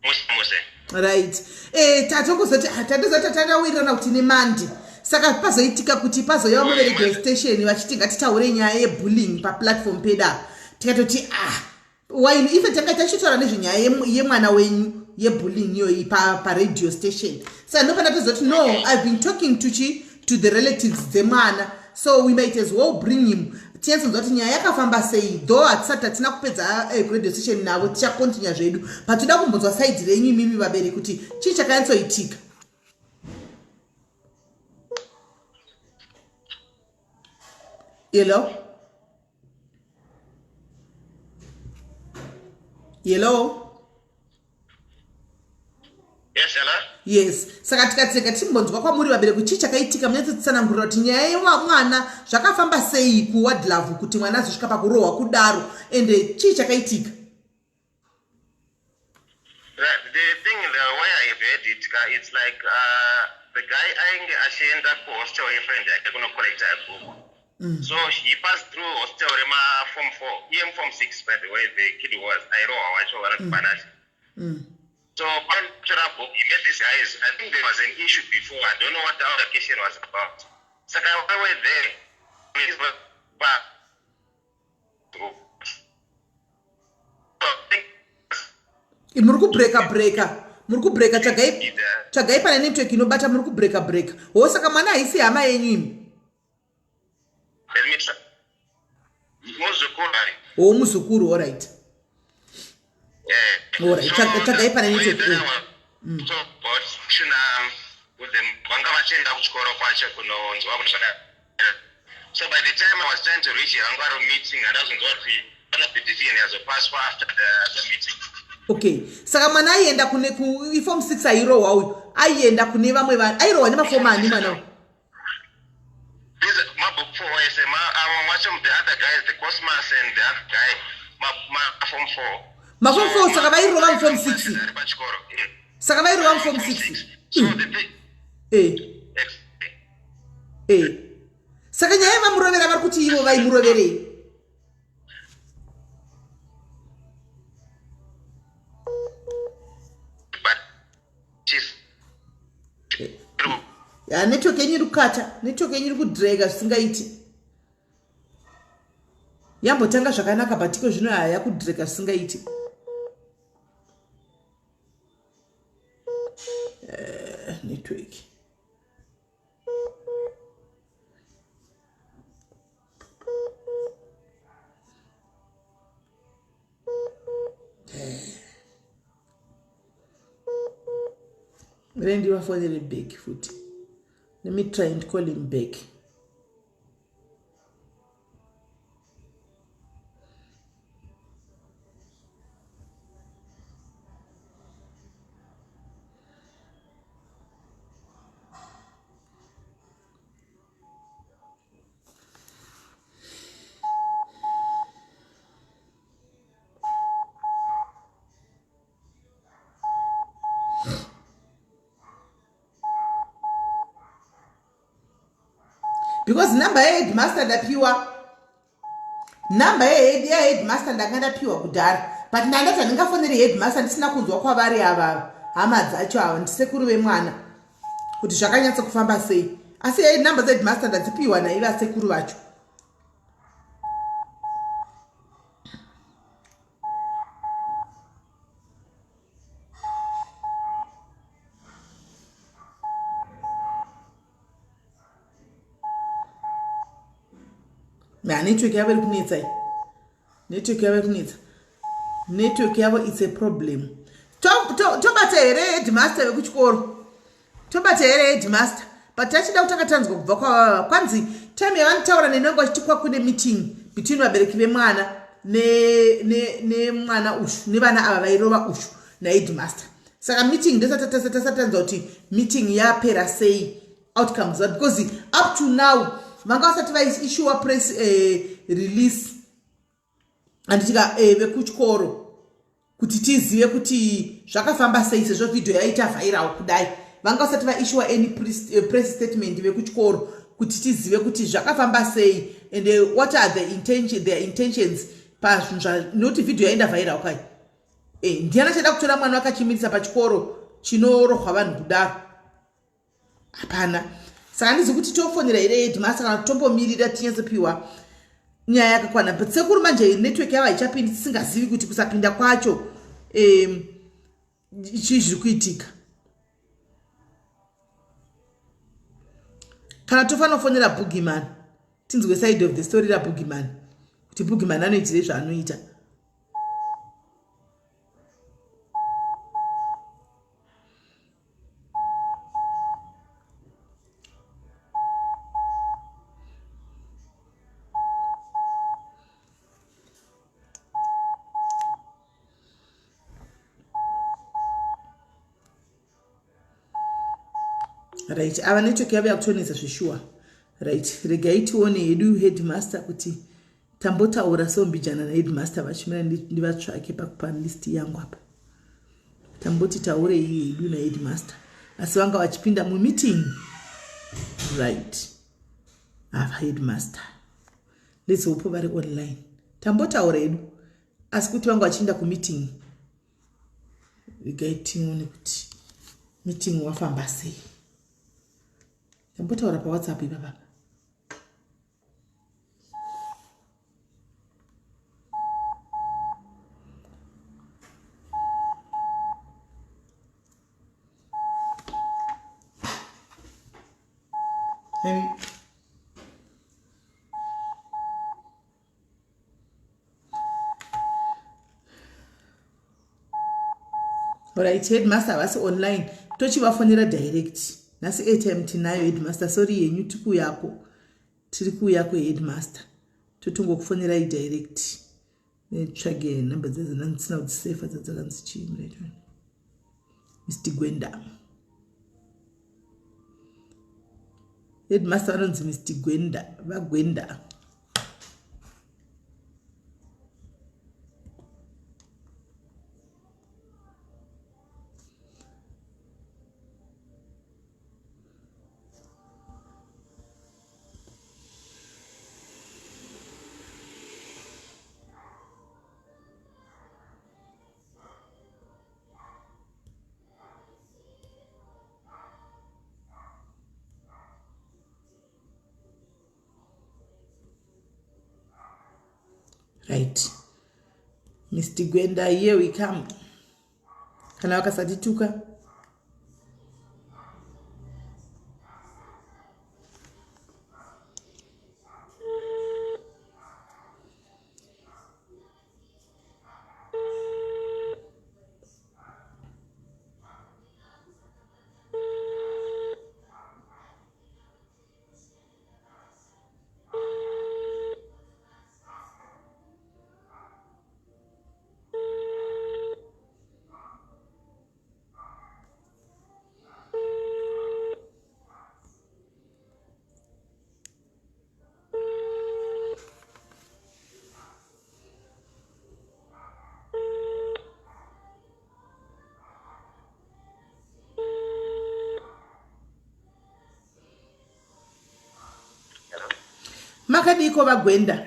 Muse muse. Right. Eh tatokuzoti ah, tatozoti tatawirirana kuti nemandi. Saka pazoitika kuti pazoya vamwe veRadio Station vachiti ngatitaure nyaya yebullying paplatform pedu apa. Tikatoti ah waini ife tanga tachitaura nezvenyaya yemwana wenyu yebullying iyoyi paradio station. Saka ndopanda tozoti no, I've been talking to chi to the relatives dzemwana so we might as well bring him tinyatsonzwa kuti nyaya yakafamba sei though hatisati hatina kupedza eh, radio station navo tichakontinya zvedu but toda kumbonzwa saidi renyu imimi vabereki kuti chii chakanyatsoitika. Hello? Hello? Yes, hello? Yes. Saka tikatega timbonzwa kwamuri vabereki chii chakaitika munyatsotsanangurira kuti nyaya yemwana zvakafamba sei kuwadlove kuti mwana azosvika pakurohwa kudaro ende chii chakaitika? Right, the thing, the way I have heard it, it's like the guy ainge achienda kuhostel yefriend yake kunocollecta bhuku. So he passed through hostel rema form 4, iye form 6 by the way, the kid was, airohwa wacho vanoti Panashe. So pantora book, he met these guys. I think there was an issue before. I don't know what the altercation was about. Saka we were there. Muri kubreka breka, muri kubreka, tsvagai tsvagai pane network inobata, muri kubreka breka. Ho saka mwana haisi hama yenyu imi? Let me try. Muzukuru. Ho muzukuru, alright. Yeah. Alright, tsvagai pane network. So about shuna with them vanga vachienda kuchikoro kwacho kunonzwa kuti zvaka. So by the time I was trying to reach vanga vari meeting, handazonzwa kuti pana decision yazopaswa after the meeting. Okay, saka mwana aienda kune ku form 6 airohwa uyu, aienda kune vamwe vanhu, airohwa nemafomu ani mwana uyu? These mabook 4 ese ma avo wacho, the other guys, the Cosmas and the other guy, ma form 4. Maform 4, saka vairova muform 6? Ari pachikoro. Saka vairova muform 6? So the thing Saka nyaya yevamurovera vari kuti ivo vaimuroverei? But she's Ya, network yenyu iri kukata, network yenyu iri kudrega zvisingaiti. Yambotanga zvakanaka but iko zvino haya yakudrega zvisingaiti. Network. Rendi vafonere back futi. Let me try and call him back. Because number yeheadmaster ndapiwa, number yeheadmaster ndanga ndapiwa kudhara, but ndandati handingafoneri headmaster ndisina kunzwa kwavari ava hama dzacho ava, ndisekuru vemwana, kuti zvakanyatsa kufamba sei. Asi number dzeheadmaster ndadzipiwa naiva sekuru vacho. Na network yavo iri kunetsa iyi, network yavo iri kunetsa, network yavo, it's a problem. Tobata here headmaster vekuchikoro? Tobata here headmaster? But tachida kutanga tanzwa kubva kwavava. Kwanzi time yavanotaura nenonga vachiti kwakune meeting between vabereki vemwana nemwana ushu nevana ava vairova ushu naheadmaster. Saka meeting ndosati tasatanzwa kuti meeting yapera sei, outcomes, because up to now vanga vasati vaissuwa press release, handitika, vekuchikoro, kuti tizive kuti zvakafamba sei sezvo vhidhiyo yaita viral kudai. Vanga vasati vaissuwa any press statement vekuchikoro kuti tizive kuti zvakafamba sei and what are the intention, their intentions. Pazvinhu zvanoti vhidhiyo yaenda viral kai. E, ndiani achada kutora mwana wakachimirisa pachikoro chinorohwa vanhu kudaro? Hapana. Saka handizi kuti tofonera here headmaster kana tombomirira tinyatsopiwa nyaya yakakwana. But sekuru manje network yavo haichapindi, tisingazivi kuti kusapinda kwacho chii zviri kuitika. Kana tofanira kufonera Boogeyman tinzwe side of the story raBoogeyman, kuti Boogeyman anoitire zvaanoita. Right, ava network yavo yakutonetsa zveshuwa. Right, regai tione hedu headmaster kuti tambotaura sombijana naheadmaster vachimira. Ndivatsvake pakupa list yangu apa. Tamboti taurei hedu naheadmaster, asi vanga vachipinda mumeeting. Right, ava headmaster, let's hope vari online. Tambotaura hedu, asi kuti vanga vachiinda kumeeting. Regai tione kuti meeting wafamba sei. Tambotaura paWhatsApp ipapapa. Right, headmaster havasi online, tochivafonera direct nhasi. Airtime tinayo, headmaster. Sorry yenyu, tikuyako, tiri kuuya kweheadmaster, totongokufonerai direct. Netsvage namba dzadzo, ndandisina kudzisefa dzadzakanzi chii. Mr Gwenda, headmaster vanonzi Mr Gwenda, vaGwenda. Right, Mr Gwenda, here we come. Kana vakasatituka. Makadiko, vaGwenda?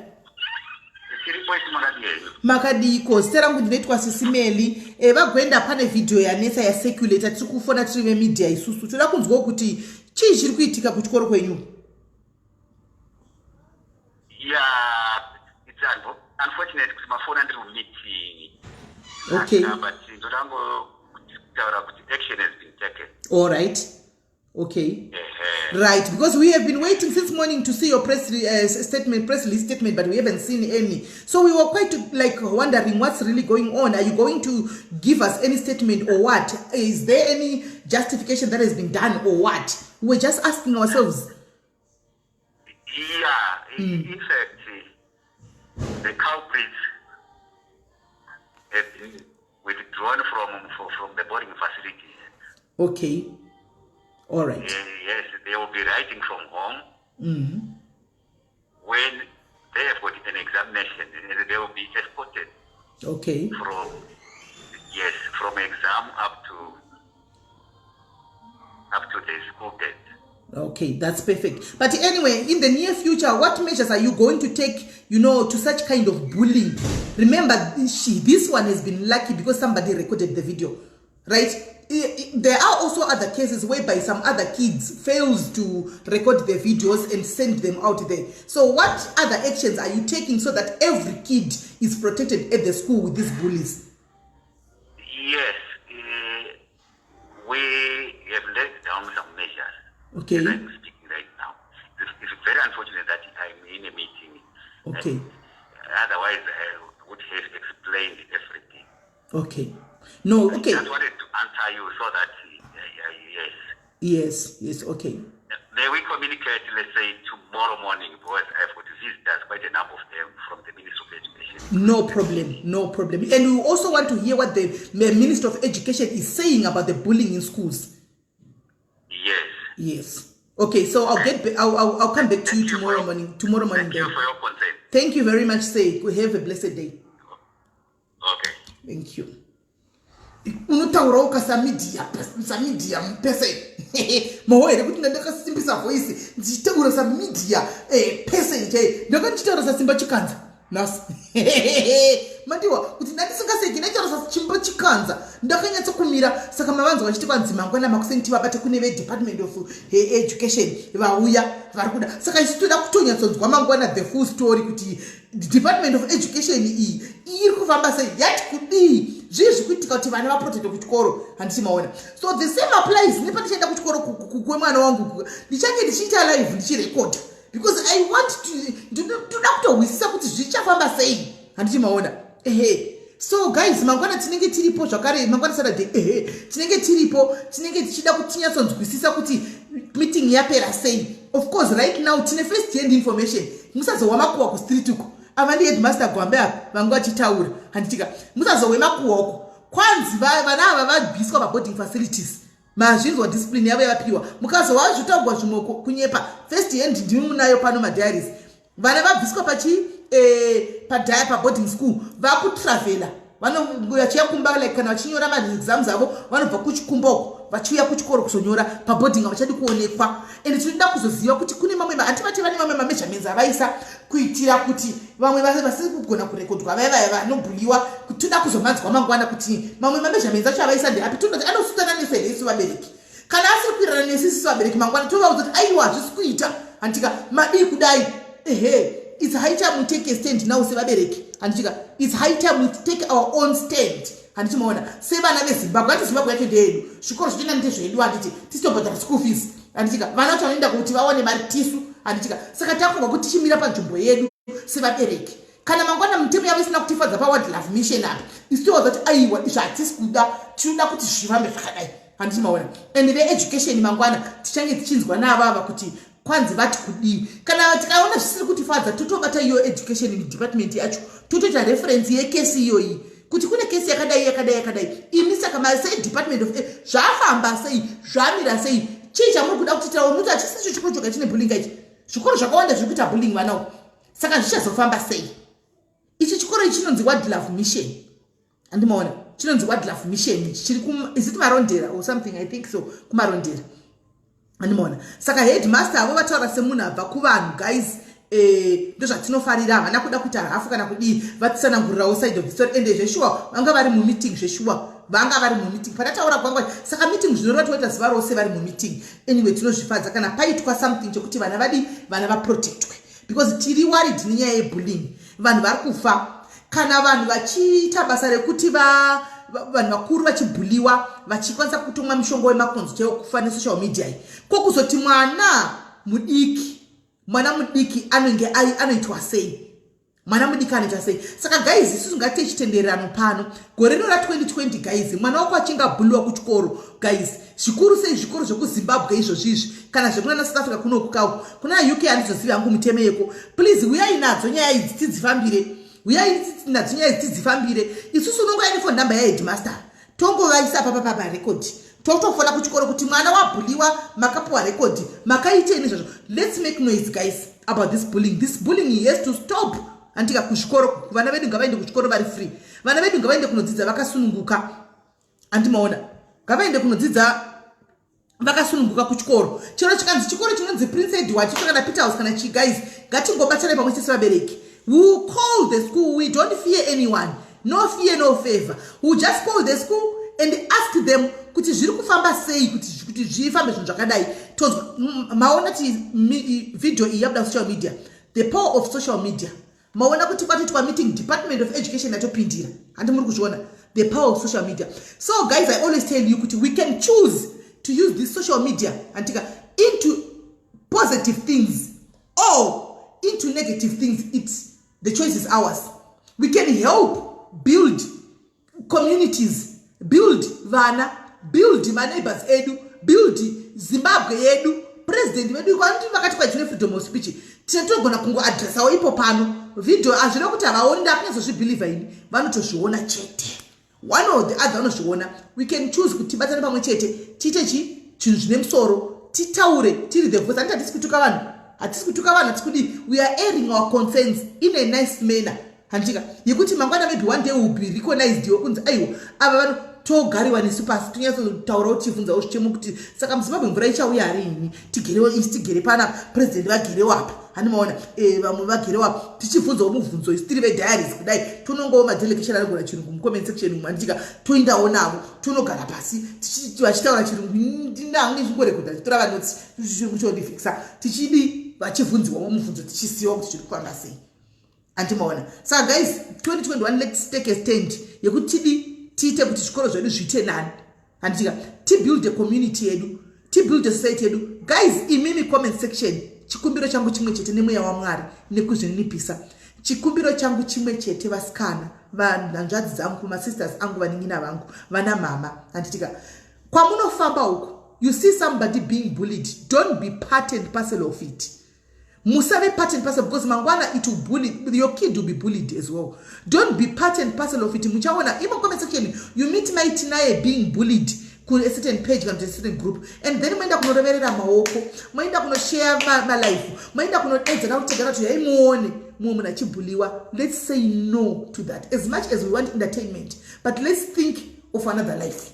Makadiko? Zita rangu ndinoitwa Sisimeli. VaGwenda, pane vhidhiyo yanetsa yacirculata. Tiri kufona tiri vemedia isusu, toda kunzwawo kuti chii chiri kuitika kuchikoro kwenyu. Yeah, it's unfortunate kuti mafoni andiri mumeeting. But ndoda kutaura kuti action has been taken. All right, okay. Right, because we have been waiting since morning to see your press statement, press release statement, but we haven't seen any. So we were quite like wondering what's really going on. Are you going to give us any statement or what? Is there any justification that has been done or what? We were just asking ourselves. Yeah, in fact, the culprits have been withdrawn from the boarding facilities. Okay, all right. Yes, they will be writing from home when they have got an examination, and they will be escorted from, yes, from exam up to the school gate. Okay, that's perfect. But anyway, in the near future, what measures are you going to take to such kind of bullying? Remember, this one has been lucky because somebody recorded the video, right? There are also other cases whereby some other kids fails to record the videos and send them out there. So what other actions are you taking so that every kid is protected at the school with these bullies? Yes, we have laid down some measures. As I'm speaking right now. It's very unfortunate that I'm in a meeting. And otherwise, I would have explained everything. Okay. No, okay. I just wanted to answer you so that, yes. Yes, okay. May we communicate, let's say, tomorrow morning, because I've got visitors, quite a number of them from the Ministry of Education. No problem, no problem. And we also want to hear what the Minister of Education is saying about the bullying in schools. Yes. Yes. Okay, so I'll get. I'll come back to you Thank you tomorrow morning. Tomorrow morning. Thank you Then. for your consent. Thank you very much, sir. Have a blessed day. Okay. Thank you. Unotaurawo kasamedia, samedia person maho here, kuti ndandakasimbisa voice ndichitaura samedia person chai. Ndanga ndichitaura saSimba Chikanza nhasi, mandiwa kuti ndandisingaseki, ndaitaura saSimba Chikanza, ndakanyatsokumira. Saka mavanzi vachiti kwanzi mangwana makuseni tivabate, kune veDepartment of Education vauya vari kuda. Saka isu toda kutonyatsonzwa mangwana the full story, kuti Department of Education iyi iri kufamba sei, yati kudii, zvii zvikuitika kuti vana vaprotecte kuchikoro, handiti maona? So the same applies nepandichaenda kuchikoro kwemwana wangu. Ndichange ndichiita live, ndichirekodha, because I want to, ndoda kutohwisisa kuti zvichafamba sei, handiti maona? Ehe. So guys, mangwana tinenge tiripo zvakare, mangwana Saturday. Ehe, tinenge tiripo, tinenge tichida kuti tinyatsonzwisisa kuti meeting yapera sei. Of course, right now tine first hand information. Musazowa makuwa kustreet uko. Ava ndi Headmaster Gwambe apa vanga vachitaura, handitika? Musazowe makuwa uko. Kwanzi vana ava vabviswa paboarding facilities, mazvinzwa, discipline yavo yavapiwa. Mukazowa zvitaugwa zvimwe kunyepa. First hand ndimi munayo pano, madiaries. Vana vabviswa pachi padaya paboarding school, vakutravhela vachiuya kumba, like kana vachinyora maexams avo, vanobva kuchikumba uko vachiuya kuchikoro kuzonyora. Paboarding havachadi kuonekwa. And tinoda kuzoziva kuti kune mamwe, hativati vane mamwe mameasurements avaisa kuitira kuti vamwe vasiri kugona kurekodwa, vaya vaya vanobhuliwa. Toda kuzomanzwa mangwana kuti mamwe mameasurements acho avaisa ndeapi. Tonoti anosutana nesere isu vabereki. Kana asiri kuirana nesu isusu vabereki, mangwana tovaudza kuti aiwa, hazvisi kuita, handitika? Madii kudai? Ehe, it's high time we take a stand now sevabereki, handitika? It's high time we take our own stand, handiti maona? Sevana veZimbabwe, handi Zimbabwe yacho ndeyedu, zvikoro zvotoenda ndezvedu, handiti? Tisitobhadhara school fees, handitika? Vana vacho vanoenda kuti vawane mari tisu, handitika? Saka tafunga kuti tichimira panzvimbo yedu sevabereki. Kana mangwana mitemo yavo isina kutifadza paWadlove Mission apa, isu tovaudza kuti aiwa, izvo hatisi kuda, tinoda kuti zvifambe zvakadai, handiti maona? And veeducation mangwana tichange tichinzwa navava kuti kwanzi vati kudii. Kana tikaona zvisiri kutifadza, totobata iyo education department yacho, totoita reference yekesi iyoyi, kuti kune kesi yakadai, yakadai, yakadai. Imi saka seDepartment of, zvafamba sei, zvamira sei, chii chamuri kuda kutiitirawo? Muti hachisicho chikoro choga chine bullying ichi, zvikoro zvakawanda zviri kuita bullying vanawo. Saka zvichazofamba sei? Ichi chikoro ichi chinonzi Wadlove Mission, handimaona? Chinonzi Wadlove Mission, chiri, is it Marondera or something? I think so, kuMarondera, handimaona? Saka headmaster avo vataura semunhu abva kuvanhu, guys. Ndozvatinofarira, havana kuda kuita hafu kana kudii, vatitsanangurirawo side of the story. Ende zveshuwa vanga vari mumeeting, zveshuwa vanga vari mumeeting patataura kwanga. Saka meeting zvinoreva toita zuva rose vari mumeeting. Anyway, tinozvifadza kana paitwa something chekuti vana vadi, vana vaprotectwe, because tiri worried nenyaya yebullying. Vanhu vari kufa kana vanhu vachiita basa rekuti vanhu vakuru vachibhuliwa, vachikwanisa kutomwa mishongo wemakonzo chaiwo, kufa nesocial media iyi. Ko kuzoti mwana mudiki? Mwana mudiki anenge anoitwa sei? Mwana mudiki anoita sei? Saka guys, isusu ngatiite chitenderano pano gore rino ra2020. Guys, mwana wako achinge abhuliwa kuchikoro, guys, zvikuru sei zvikoro zvekuZimbabwe izvozvi izvi, kana zvekunana South Africa kunoku kaku, kunana UK handizozivi hangu mitemo yeko, please uyai nadzo nyaya idzi tidzifambire. Uyai nadzo nyaya idzi tidzifambire. Isusu unongoya nephone number yaheadmaster, tongovaisa papa parekodi, totofona kuchikoro kuti mwana wabhuliwa, makapiwa rekodi, makaitei nezvazvo? Let's make noise, guys, about this bullying. This bullying has to stop, handika? Kuzvikoro vana vedu ngavaende kuchikoro vari free. Vana vedu ngavaende kunodzidza vakasununguka, handimaona? Ngavaende kunodzidza. Vakasununguka kuchikoro. Chero chikanzi chikoro chinonzi Prince Edward chicho kana Peter House kana chii, guys, ngatingobatanai pamwe chete sevabereki. We will call the school. We don't fear anyone. No fear, no favor. We just call the school and ask them kuti zviri kufamba sei kuti zvifambe zvinhu zvakadai. Tonzwa maona ti video iyi yabuda social media, the power of social media. Maona kuti kwatoitwa meeting, Department of Education yatopindira. Handi muri kuzviona the power of social media? So guys, I always tell you kuti we can choose to use this social media andika into positive things or into negative things. It the choice is ours. We can help build communities, build vana, build maneighbors edu, build Zimbabwe yedu. President vedu kwanti vakati kwaitine freedom of speech, tinotogona kungoadresawo ipo pano video. Hazvina kuti havaoni, ndakunyazozvibhilivha ini, vanotozviona chete. One or the other vanozviona. We can choose kuti tibatane pamwe chete, tiite chi chinhu zvine musoro, titaure tiri the voice. Handiti hatisi kutuka vanhu, hatisi kutuka vanhu, hatisi kudii. We are airing our concerns in a nice manner, handitika yekuti mangwana maybe one day will be recognized yokunzi aiwa, ava vano togariwa nesu pasi, tonyatsotaurawo, tichibvunzawo zvichemo kuti saka muZimbabwe mvura ichauya rini, tigerewo isi, tigere panapa, purezidendi vagerewo apa, hani maona vamwe vagerewo apa, tichibvunzawo mubvunzo isi tiri vediaries kudai. Tonongawo madelegation anogona chirungu mucomment section umu, handitika toendawo navo, tonogara pasi vachitaura chirungu. Ndinangu nezvingorekodha, tichitora vanotsi chirungu chondifikisa, tichidi vachibvunziwawo mubvunzo, tichisiwa kuti zviri kufamba sei. Andimaona? Saka guys, 2021, let's take a stand yekuti tidi tiite kuti zvikoro zvedu zviite nani, handitika tibuild a community yedu, tibuild a society yedu. Guys, imimi comment section, chikumbiro changu chimwe chete nemweya waMwari nekuzvininipisa, chikumbiro changu chimwe chete, vasikana, vanhanzvadzi dzangu, masisters angu, vanin'ina vangu, vana mama, handitika kwamunofamba uku, you see somebody being bullied, don't be part and parcel of it. Musave part and parcel, because mangwana it will bully your kid, will be bullied as well. Don't be part and parcel of it. Muchaona imo comment section, you meet Maitinaye being bullied ku a certain page kana a certain group, and then moenda kunoroverera maoko, moenda kunoshare malife, moenda kunodedzana kutegana kuti yaimuone mumwe munhu achibhuliwa. Let's say no to that. As much as we want entertainment, but let's think of another life.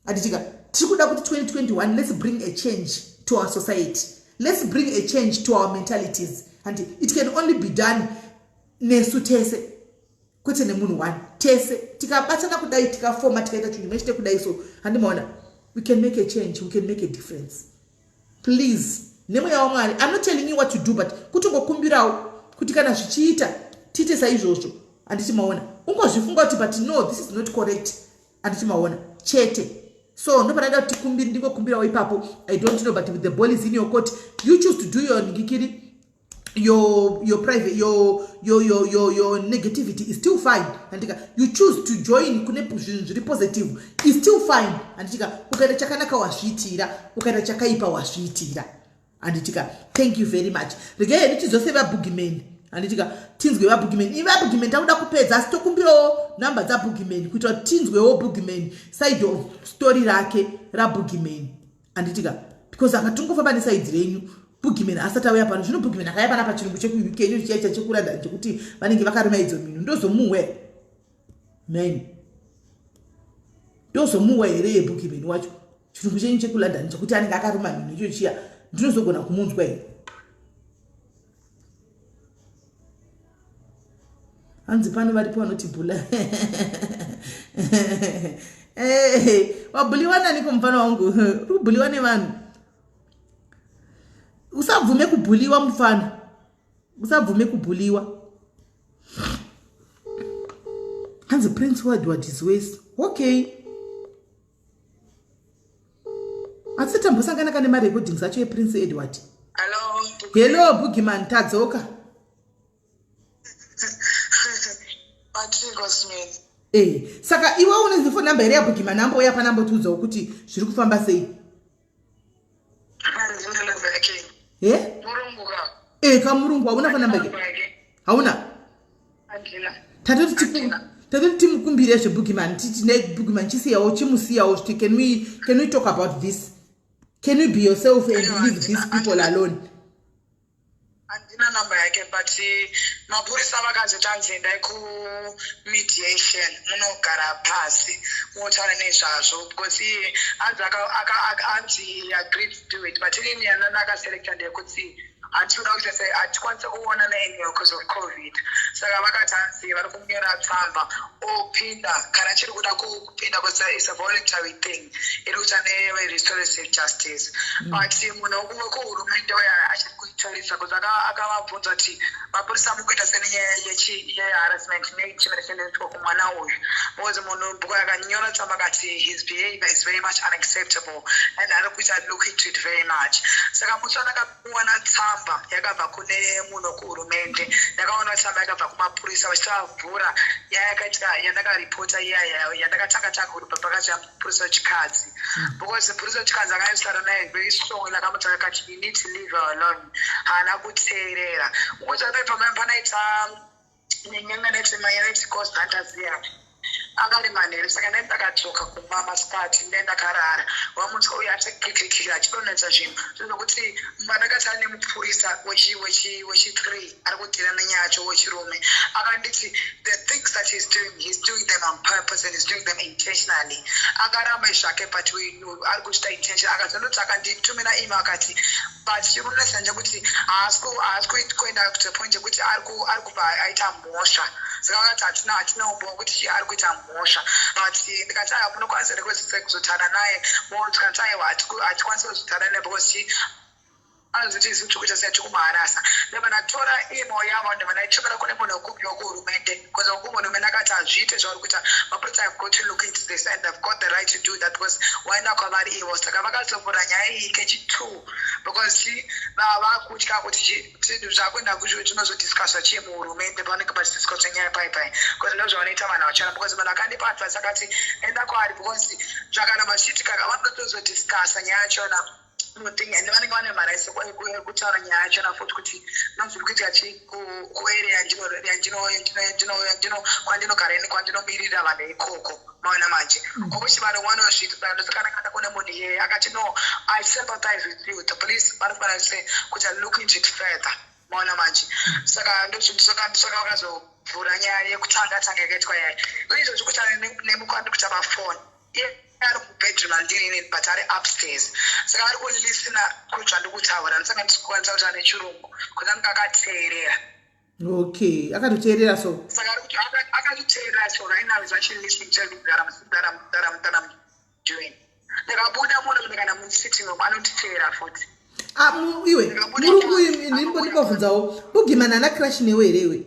Anditika tiri kuda kuti 2021, let's bring a change to our society, let's bring a change to our mentalities, and it can only be done nesu tese, kwete nemunhu one. Tese tikabatana kudai, tikafoma, tikaita chinhu chimwe chete kudai so, handimaona we can make a change, we can make a difference. Please, nemweya waMwari, I'm not telling you what to do, but kutongokumbirawo kuti kana zvichiita tiite saizvozvo. Handiti maona? Ungozvifunga kuti but no, this is not correct. Handiti maona chete? So ndopanoda kuti tikumbiri, ndingokumbirawo ipapo. I don't know, but with the ball is in your court. You choose to do your ngikiri, your private, your negativity is still fine. Andika you choose to join kune zvinhu zviri positive is still fine. Anditika ukaita chakanaka wazviitira, ukaita chakaipa wazviitira. Anditika thank you very much. Regai hedu tidzose vaBoogeyman. Anditika tinzwe vaBoogeyman. Ivi vaBoogeyman, takuda kupedza, asi tokumbirawo nhamba dzaBoogeyman kuitira kuti tinzwewo Boogeyman side of story rake raBoogeyman. Anditika because akatongofamba neside renyu, Boogeyman asati auya pano. Zvino Boogeyman akauya panapa, chirungu chekuUK chiyaita chekuranda chekuti vanenge vakaruma idzo mhino, ndozomuwe nine, ndozomuwa here yeBoogeyman wacho? Chirungu chenyu chekuLondon chekuti anenge akaruma mhino icho chiya, ndinozogona kumunzwa here? Hanzi pano varipo vanoti bhula. Wabhuliwa naniko mufana wangu? Uri kubhuliwa nevanhu. Usabvume kubhuliwa mufana, usabvume kubhuliwa. Hanzi Prince Edward is worse. Okay, asi tambosangana kane marecordings acho ePrince Edward. Hello. Hello Boogeyman, tadzoka. Patrick Smith. Saka iwe une phone number here yaBoogeyman? Ambouya panambotiudzawo kuti zviri kufamba sei. Handina namba yake. E. Murungu ka. Kamurungu, hauna phone number yake? Namba yake. Hauna? Handina. Tatoti timukumbire zveBoogeyman, titi neBoogeyman chisiyawo, chimusiyawo zviti can we talk about this? Can you be yourself and leave these people alone? Handina. Handina namba yake, but mapurisa vakazoti anzi endai kumediation, munogara pasi motaura nezvazvo, because iye anzi anzi he agreed to do it, but inini yandakaselecta ndeyekuti hatinoda kuita sei, hatikwanisi kuonana anyway because of COVID. Saka vakati hanzi vari kunyora tsamba opinda kana chiri kuda kupinda, because it's a voluntary thing iri kuita nerestorative justice. But munhu wekuhurumende uya achiri kuitarisa, because akavabvunza kuti mapurisa mukuita senenyaya yeharassment neintimidation inoitwa kumwana uyu, because munhu akanyora tsamba akati his behavior is very much unacceptable and ari kuita look into it very much. Saka musi wandakawana tsamba yakabva kune munhu wekuhurumende, ndakaona tsamba yakabva kumapurisa vachitavhura nyaya yakaitika yandakaripota iyaya yandakatanga tanga kuti pakati mupurisa wechikadzi, because mupurisa wechikadzi akanyatsotaura naye very strong. Ndakamuti akati, "You need to leave her alone." Haana kuteerera. Ukuti panaita nenyanga neti ghost hunters iya akari manheru, saka ndai ndakadzoka kumba masikati, ndai ndakarara, wamutswa uyo achikikikiki achidonhedza zvinhu zvokuti mandakatara nemupurisa wechi3 ari kudhira nenyaya yacho wechirume. Akanditi the things that he's doing, he's doing them on purpose and he's doing them intentionally. Akaramba zvake, but ari kuchita intention. Akazondoti akanditumira email akati, but chikunetsa ndechekuti haasi kuenda to the point yekuti ari kubva aita mhosva. Saka vakati hatina umbowo kuti ari kuita mhosva, but ndikati aya munokwanisa here kuzotaura naye? Tikati aiwa, hatikwanisi kuzotaura naye because anozoti isu tiri kuita sei, tikumuharasa. Ndobva ndatora email yavo, ndobva ndaitumira kune munhu wekupi wekuhurumende, because wekuhurumende akati hazviite zvauri kuita mapurisa, have got to look into this and they've got the right to do that because waenda kwavari ivo. Saka vakazovhura nyaya iyi kechi2 because vakutya kuti zvakuenda zvinozodiscusswa chii muhurumende pavanenge pachidiscusswa nyaya pai pai, because ndo zvavanoita vanhu vachona, because munhu akandipa advice akati enda kwaari, because zvakaramba zvichiitika vanotozodiscussa nyaya yachona thing and vanenge vane marights ekutaura nyaya yachona futi kuti nozviri kuitika chi kuarea kwandinogara ini, kwandinomirira vanhu ikoko. Maona manje okuti vanhu vanosvika. Saka ndosaka kune munhu iyeye akati, "No, I sympathize with you. The police vanofanira se kuti look into it further." Maona manje, saka ndosaka vakazovhura nyaya yekutanga tanga yakaitwa yaya. Izvozvi kuti nemukwandi kuita pafoni, iye ari mubedroom andiri inini, but ari upstairs, saka ari kulisina kuzvandikutaura. Ndisaka ndisikukwanisa kutaura nechirungu kuti anenge akateerera. Okay, akatoteerera so. Saka ari kuti akatoteerera, so right now is actually listening to everything that I'm doing. Ndikabuda muno kana musitting room anonditeera futi. Ah, iwe murungu uyu, ndimbobvunzawo, Bugimani ana crush newe here iwe?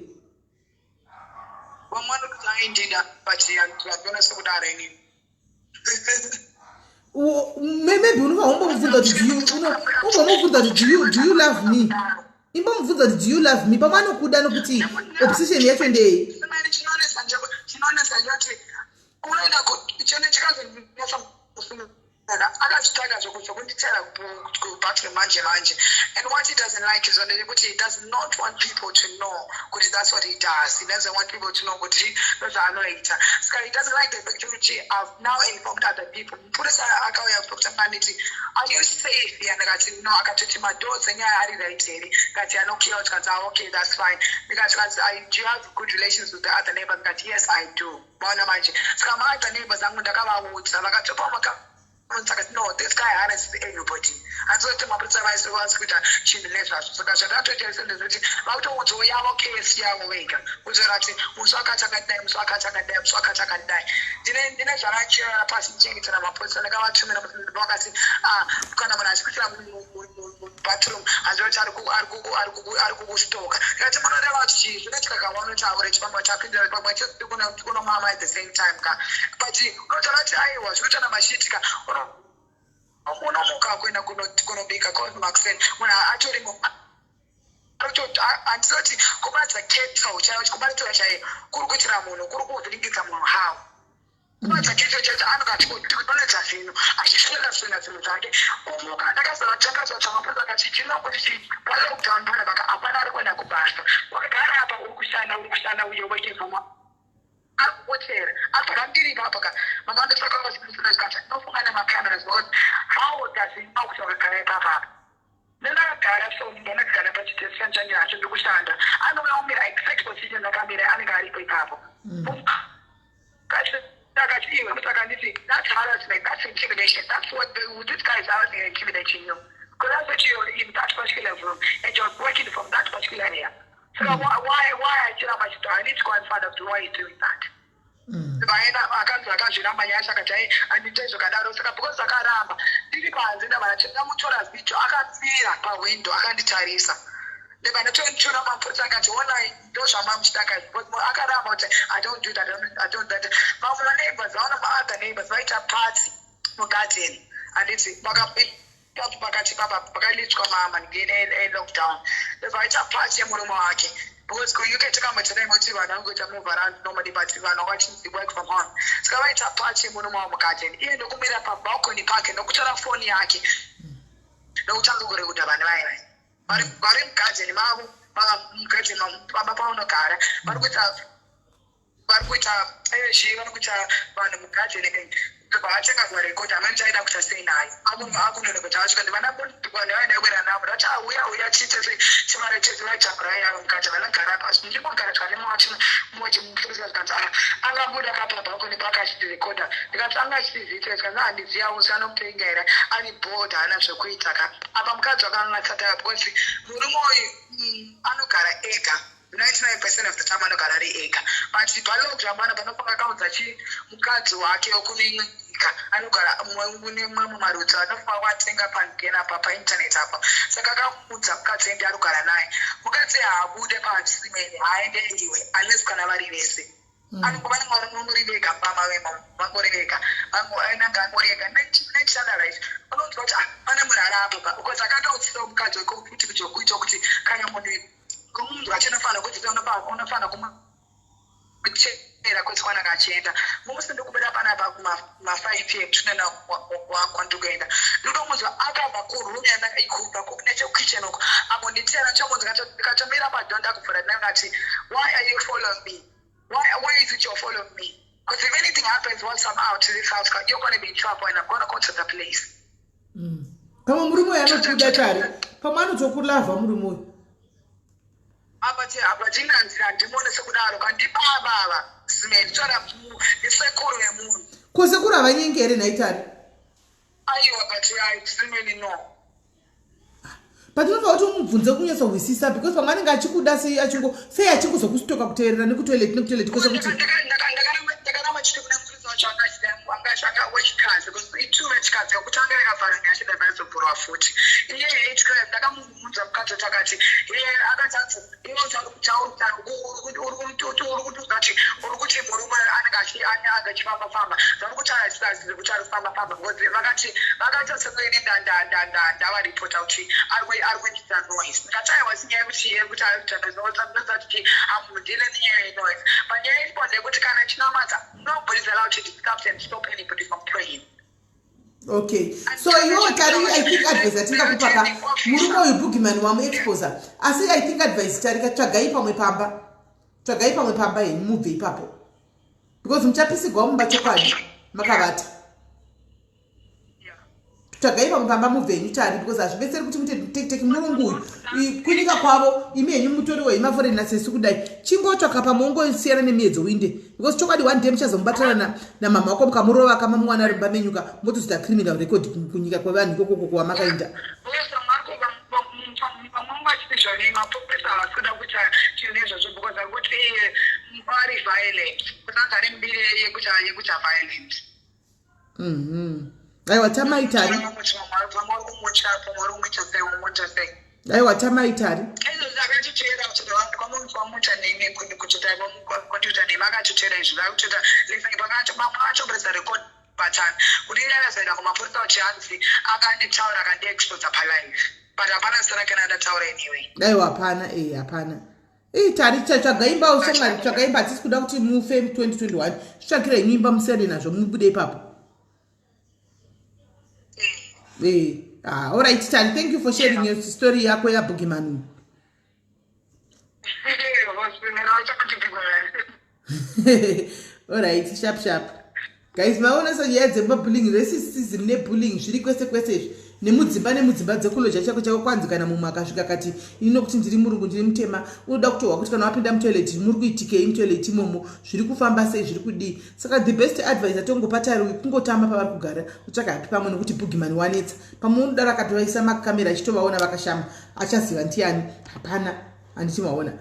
Vamwe vanoti aindida, but handiona sekudaro inini. Maybe unova umbomubvunza kuti umbomubvunza kuti do you love me? Imbomubvunza kuti, "Do you love me?" Pamwe anokuda, nokuti obsession yacho ndei? Simani, chinonetsa ndechekuti unoenda chine chikazonetsa, akazvitanga zvokunditera kubathroom manje manje, and what he doesn't like is ndechekuti he does not want people to know kuti that's what he does. He doesn't want people to know kuti ndozvaanoita. Saka he doesn't like the fact kuti I've now informed other people. Mupurisa akauya kutanga anditi, "Are you safe here?" Ndikati, "No." Akatoti, "Madoors enyaya ari right here?" Ndikati, "Anokiya." Tikati, "Ah, okay, that's fine." Ndikati, "Do you have good relations with the other neighbors?" Ndikati, "Yes, I do." Maona manje, saka maother neighbors angu ndakavaudza, vakatopa maka. Saka no, this guy harasses everybody. Handizoti mapurisa vaisi kuita chinhu nezvazvo. Saka zvandatoita sendezvekuti vakutoudzawo yavo kesi yavo vega, kuzoera kuti musi wakati akadai, musi wakati akadai, musi wakati akadai. Ndine zvakachera pasi chengetera mapurisa, ndakavatumira. Vakati, "Ah, kana munhu achikuitira mubathroom, handizoti ari kukustalka." Ndikati, "Munoreva kuti chii zvinoitika?" Kavanoti pamwe chapindira pamwe kunomama at the same time ka, but unotaura kuti aiwa, zvinotaura machiitika, unomuka kuenda kunobika comaxen, munhu atorimo. Handisoti kubatsa kettle chaiyo, kubatsa chaiyo kuri kuitira munhu, kuri kuvhiringidza munhu. Hawo kubatsa kettle chaicho, anonga zvinhu achisvina svina zvinhu zvake. Kumuka ndakazvatsvaka akati chinokuti palockdown panapa hapana ari kuenda kubasa, wakagara apa, uri kushanda, uri kushanda uye wechivhuma ari kukuteera apa kambiri ipapa ka makandosaka. Nofunga nemacameras, because how does he know kuti wakagara ipapa apa? Ndakagara so ndakagara pachitesi changu hacho ndikushanda. Anouya omira exact position ndakamira, anenge aripo ipapo. Akati iwe, saka nditi that's harassment, that's intimidation, that's what this guy is harassing and intimidating you, because that's what you're in that particular room and you're working from that particular area. So why achiramba achiti, I need to go and find out why he's doing that. Vaenda, akanzi akazviramba nyaya, akati ai, handite zvakadaro. Saka because akaramba, ndiri panze, ndabva ndamutora video, akamira pahwindo akanditarisa. Ndabva ndatotora mapurisa, akati onai, ndo zvamamuchitaka, because akaramba kuti I don't do that, I don't do that. Vamwe maneighbors vaona, maother neighbors vaita party mugarden, handiti? Pakati papa pakalitswa maningeni elockdown, vaita party yemurume wake, because kuUK takambotora imoti vanhu vangoita move around normally, but vanhu vachinzi work from home. Saka vaita party yemurume wavo mugarden, iye ndokumira pabalcony pake, ndokutora foni yake, ndokutanga kurekodha vanhu vaya vari mugarden mavo, mugarden pamba paunogara, vari kuita vanhu mugarden, ndobva kuvarekodha. Amene chaida kuita sei naye, akunorekodha vacho kandi vana vanhu vaida kuera navo, ndati auya uya, chiite sei, chivarechezi vaijambura yavo mukati, vanogara pasi, ndimbogara twane mumwe chimupurisa. Zvikanzi angabuda kapa balcony pake achitirekodha. Ndikati anga achitiziita? Zvikanzi handiziva, usi anopenga here, ari bored, haana zvekuita ka. Apa mukadzi wakanga asati, because murume uyu anogara ega, 99% of the time anogara ari ega, but palockdown pana panofanga akaudza chi mukadzi wake wekune imwe nyika, anogara mune mamwe marudzi, anofanira kuatenga pangena apa painternet apa. Saka akamuudza mukadzi ende ari kugara naye, mukadzi haabude pasimeni, haaende anywhere unless kana vari vese. Anongo vanenge vari vega pama vemo, vangori vega, anenge angori ega nechishanda, right? Unonzwa kuti ah, pane munhu ari apo pa, because akatoudzisa mukadzi wake kuti kuita kuti kana munhu wacho unofanira kuti unofanira kumuchera kwese kwananga achienda. Musi ndikubuda panapa kuma5 pm, tinena kwandikuenda, ndinomunzwa akabva kuroom kubva nechekukitchen uko, ambonditera chamunzwa, ndikatomira padoor, ndakuvhura, ndangati, "Why are you following me? Why is it you're following me? Because if anything happens once I'm out to this house, you're going to be in trouble and I'm going to go to the police." Pamwe murume uyu anokuda, Tari, pamwe anotokulavha murume uyu. Apa tinanzira, handimone sekudaro kandibaba ava simeni tsvara ndisekuru vemunhu. Ko sekuru havanyengi here nhai, Tari? Aiwa, but ai, simeni, no. Patinofanira kuti umubvunze kunyatsohwisisa, because pamwe anenge achikuda, sei achingo sei achingozokustoka, kuteerera nekutoilet, nekutoilet kwese kuti Ndakaramba chiti kune mufudzi wacho anga wechikadzi, because itu vechikadzi yokutanga yakavhara nyachida vaizovhurwa futi iye hate crime. Ndakamuudza mukadzi wacho, akati iye akati anzi iwe uri kuti uri kuti murume anenge achifamba famba, zvari kuti azivi kuti ari kufamba famba, because vakati vakaita sekuene ndavaripota kuti ari kuitisa noise. Ndikati aiwa, si nyaya yekuti yekuti ari kuita noise, kuti hamudhile nenyaya yenoise. Panyaya iripo ndekuti kana chinamata, nobody is allowed to disrupt and stop anybody from praying. Okay, so iwewe Tari, I think advice yatingakupa ka, murume uyu boogeyman wamuexposa, asi I think advice, Tari, katsvagai pamwe pamba, tsvagai pamwe pamba henyu, mubve ipapo, because muchapisigwa mumba chokwadi makavata. Tsvagai pamwe pamba, mubve henyu, Tari, because hazvibetseri kuti muite tekiteki murungu uyu kunyika kwavo, imi henyu mutoriwo hemaforeigner sesu kudai. Chingotsvaka pamwe, ungosiyana nemiedzo uinde, because chokwadi one day muchazomubatirana namama wako, mukamurova kamamuwana ari mumba menyuka, motozoita criminal record kunyika kwevanhu ikokoko kwamakaenda. Vamwe vachiti zvoni mapurisa havasi kuda kuita chinhu nezvozvo because ari kuti ari violent, kusanzi ane mbiri yekuita violent. Aiwa, tamai, Tari. Vamwe vari kumutya, pamwe vari kumuita sei, umuita sei. Aiwa, tamai, Tari. Izvozvi akatotera kwamutya nekutoita nemi, akatotera izvi vakutoita listen, pamwe akatopresa record button kuti iye akazoenda kumapurisa kuti hanzi akanditaura, akandiexposa palive, but hapana zita rake randataura anyway. Aiwa, hapana, e hapana. Ii, Tari, tsvaga imba ushamwari, tsvaga imba. Hatisi kuda kuti mufe 2021. Tsvakirai imba, musiyane nazvo, mubude ipapo. E, ah, alright Tari, thank you for sharing your story yako yaboogeyman. Alright, sharp sharp. Guys, maona sa nyaya dzemabullying, racism nebullying zviri kwese kwese izvi. Nemudzimba nemudzimba dzekuloja chako chako kwanzi kana mumwe akasvika akati ini nokuti ndiri murungu ndiri mutema unoda kutohwa kuti kana wapinda mutoilet muri kuitikei mutoilet imomo zviri kufamba sei zviri kudii. Saka the best advice atongopa Tari kungotama pavari kugara utsvaka hapi pamwe nokuti bugimani wanetsa. Pamwe unodaro akatovaisa makamera achitovaona vakashama achaziva ndiani hapana handiti maona.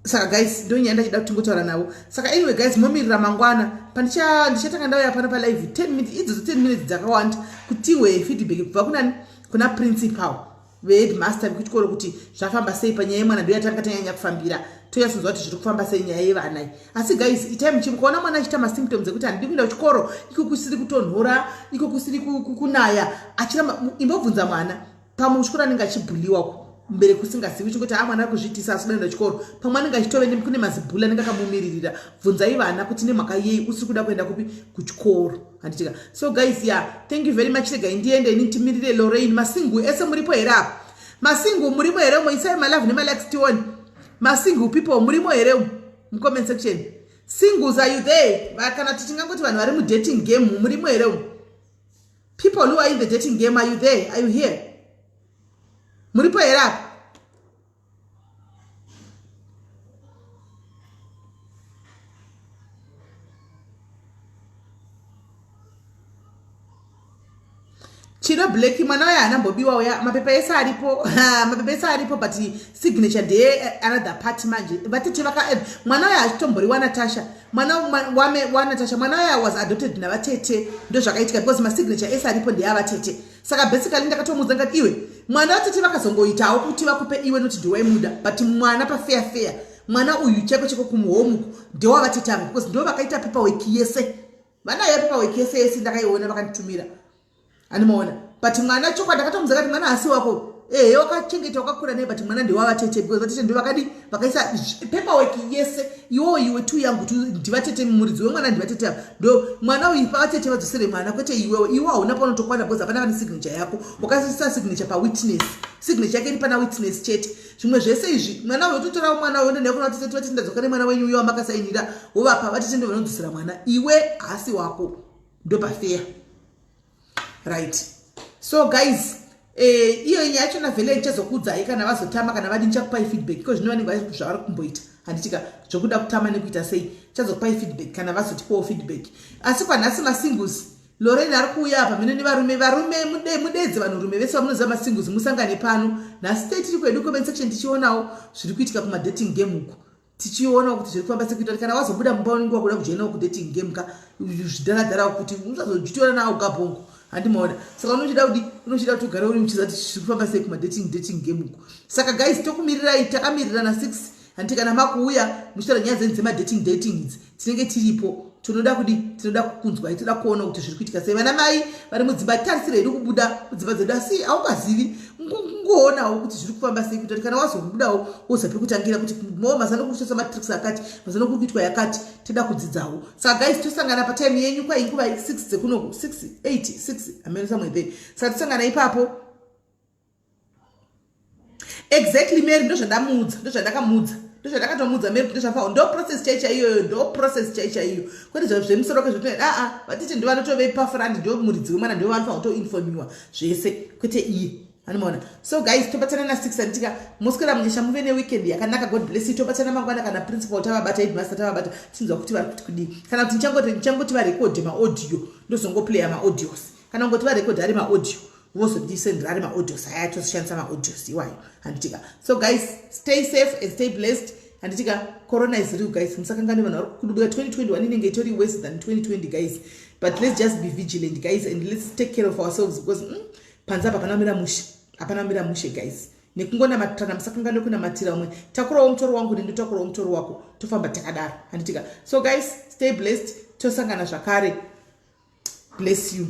Saka guys ndonyaya ndachida kuti tingotaura navo. Saka anyway guys momirira mangwana pandichatanga ndauya pano palive 10 minutes idzodzo 10 minutes dzakawanda kutiwe feedback kubva kunani kuna principal veheadmaster vekuchikoro kuti zvafamba sei panyaya yemwana ndo yatanga tanyanya kufambira toyatsonzwa kuti zviri kufamba sei nyaya yevana iyi. Asi guys itai muchi mukaona mwana achiita masymptoms ekuti handidi kuenda kuchikoro iko kusiri kutonhora iko kusiri kunaya achiramba imbobvunza mwana pamwe kuchikoro anenge achibhuliwa ko mbere kusingazivi chingoti a mwana ari kuzviitisa asi kuenda chikoro pamwe anenge achitove kune mazibhuli anenge akamumiririra. Bvunzai vana kuti nemhaka yei usiri kuda kuenda kupi kuchikoro handitika. So guys yeah thank you very much. Regai ndiende ini timirire Lorraine. Masingle ese muripo here apa? Masingle murimo here umo? Isai malove nemalikes tione. Masingle people murimo here umo mucomment section? Singles are you there? Kana tingangoti vanhu vari mudating game murimo here umo? People who are in the dating game, are you there? Are you here? Muripo here apa? Chino Black mwana uya haana mbobiwa uya mapepa ese aripo mapepa ese aripo but signature ndeye another party manje vatete vaka mwana uya achitombori waNatasha mwana waNatasha mwana uya was adopted navatete ndo zvakaitika because masignature ese aripo ndeyavatete. Saka basically ndakatomuudza ndikati iwe mwana vatete vakazongoitawo kuti vakupe iwe noti ndiwaimuda but mwana pafair fair mwana uyu cheko cheko kumuhomuku ndewavatete ava because ndo vakaita paperwork yese vanayo paperwork yese yese ndakaiona vakanditumira animaona but mwana chokwadi ndakatomuudza kati mwana asi wako ehe wakachengeta wakakura naye but mwana ndewavatete because vatete ndo vakadi vakaisa paperwork yese iwowo iwe too young kuti ndivatete muridzi wemwana ndivatete ava ndo mwana uyu pavatete vadzosere mwana kwete iwewe iwe hauna paunotokwana because hapana vane signature yako wakaisa signature pawitness signature yake iri pana witness chete zvimwe zvese izvi mwana uyu ototorawo mwana uyu ndoenda kuna vatete vatete ndadzoka nemwana wenyu uyo wamakasainira wovapa vatete ndo vanodzosera mwana iwe haasi wako ndopafeya right. So guys iyo nyaya yachona vhele ndichazokuudzai kana vazotama kana vadi ndichakupai feedback iko zvino vanenge zvavari kumboita handitika zvokuda kutama nekuita sei ndichazokupai feedback kana vazotipawo feedback. Asi kwanhasi masingles Lorraine ari kuuya apa mene nevarume varume mudedze vanhurume vese vamunoziva masingles musangane pano nhasi tei tiri kwedu comment section tichionawo zviri kuitika kumadating game uku tichionawo kuti zviri kufamba sekuita kana wazobuda mumba unenge wakuda kujoinawo kudating game ka zvidharadhara kuti usazozvitiona nawo kabhongo handimaona. Saka unochida kudi unochida kuti ugare uri muchiziva kuti zviri kufamba sei kumadating dating game uku. Saka guys tokumirirai takamirirana 6 handiti kana makuuya muchitaura nyaya dzenyu dzemadating dating idzi tinenge tiripo tinoda kudi tinoda kukunzwai tinoda kuona kuti zviri kuitika sei. Vana mai vari mudzimba tarisiro yedu kubuda mudzimba dzedu asi haungazivi kungoonawo kuti zviri kufamba sei kuita kuti kana wazobudawo woziva pekutangira kuti mo mazano kuri kushandisa matricks akati mazano kuri kuitwa yakati toda kudzidzawo. Saka guys tosangana patime yenyu kwai nguva 6 dzekunoku 6 8 6 hameno somewhere there. Saka tosangana ipapo exactly Mary ndozvandamuudza ndozvandakamuudza ndozvandakatomuudza Mary ndozvafa ndo process chai chaiyoyo ndo process chai chaiyo kwete zvemusoro kwezvoti aa vatete ndo vanotove pafront ndo muridzi wemwana ndo vanofanira kutoinformiwa zvese kwete iye anomaona. So guys tobatana na 6 anditika moswera munyasha muve neweekend yakanaka. God bless you. Tobatana mangwana kana principal tavabata headmaster tavabata tinzwa kuti vari kuti kudii kana kuti ndichangoti varekodhe maaudio ndozongoplaya maaudios kana kungoti varekodhe ari maaudio vozondisendera ari maaudios aya toshandisa maaudios iwayo handitika. So guys stay safe and stay blessed handitika. Corona is real guys musakangane vanhu vari kudubuka 2021 inenge itori worse than 2020 guys but let's just be vigilant guys and let's take care of ourselves because panze apa hapana kumira mushe hapana kumira mushe guys nekungonamatirana musakangane kunamatira umwe takurawo mutoro wangu nendotakurawo mutoro wako tofamba takadaro handitika. So guys stay blessed tosangana zvakare. Bless you.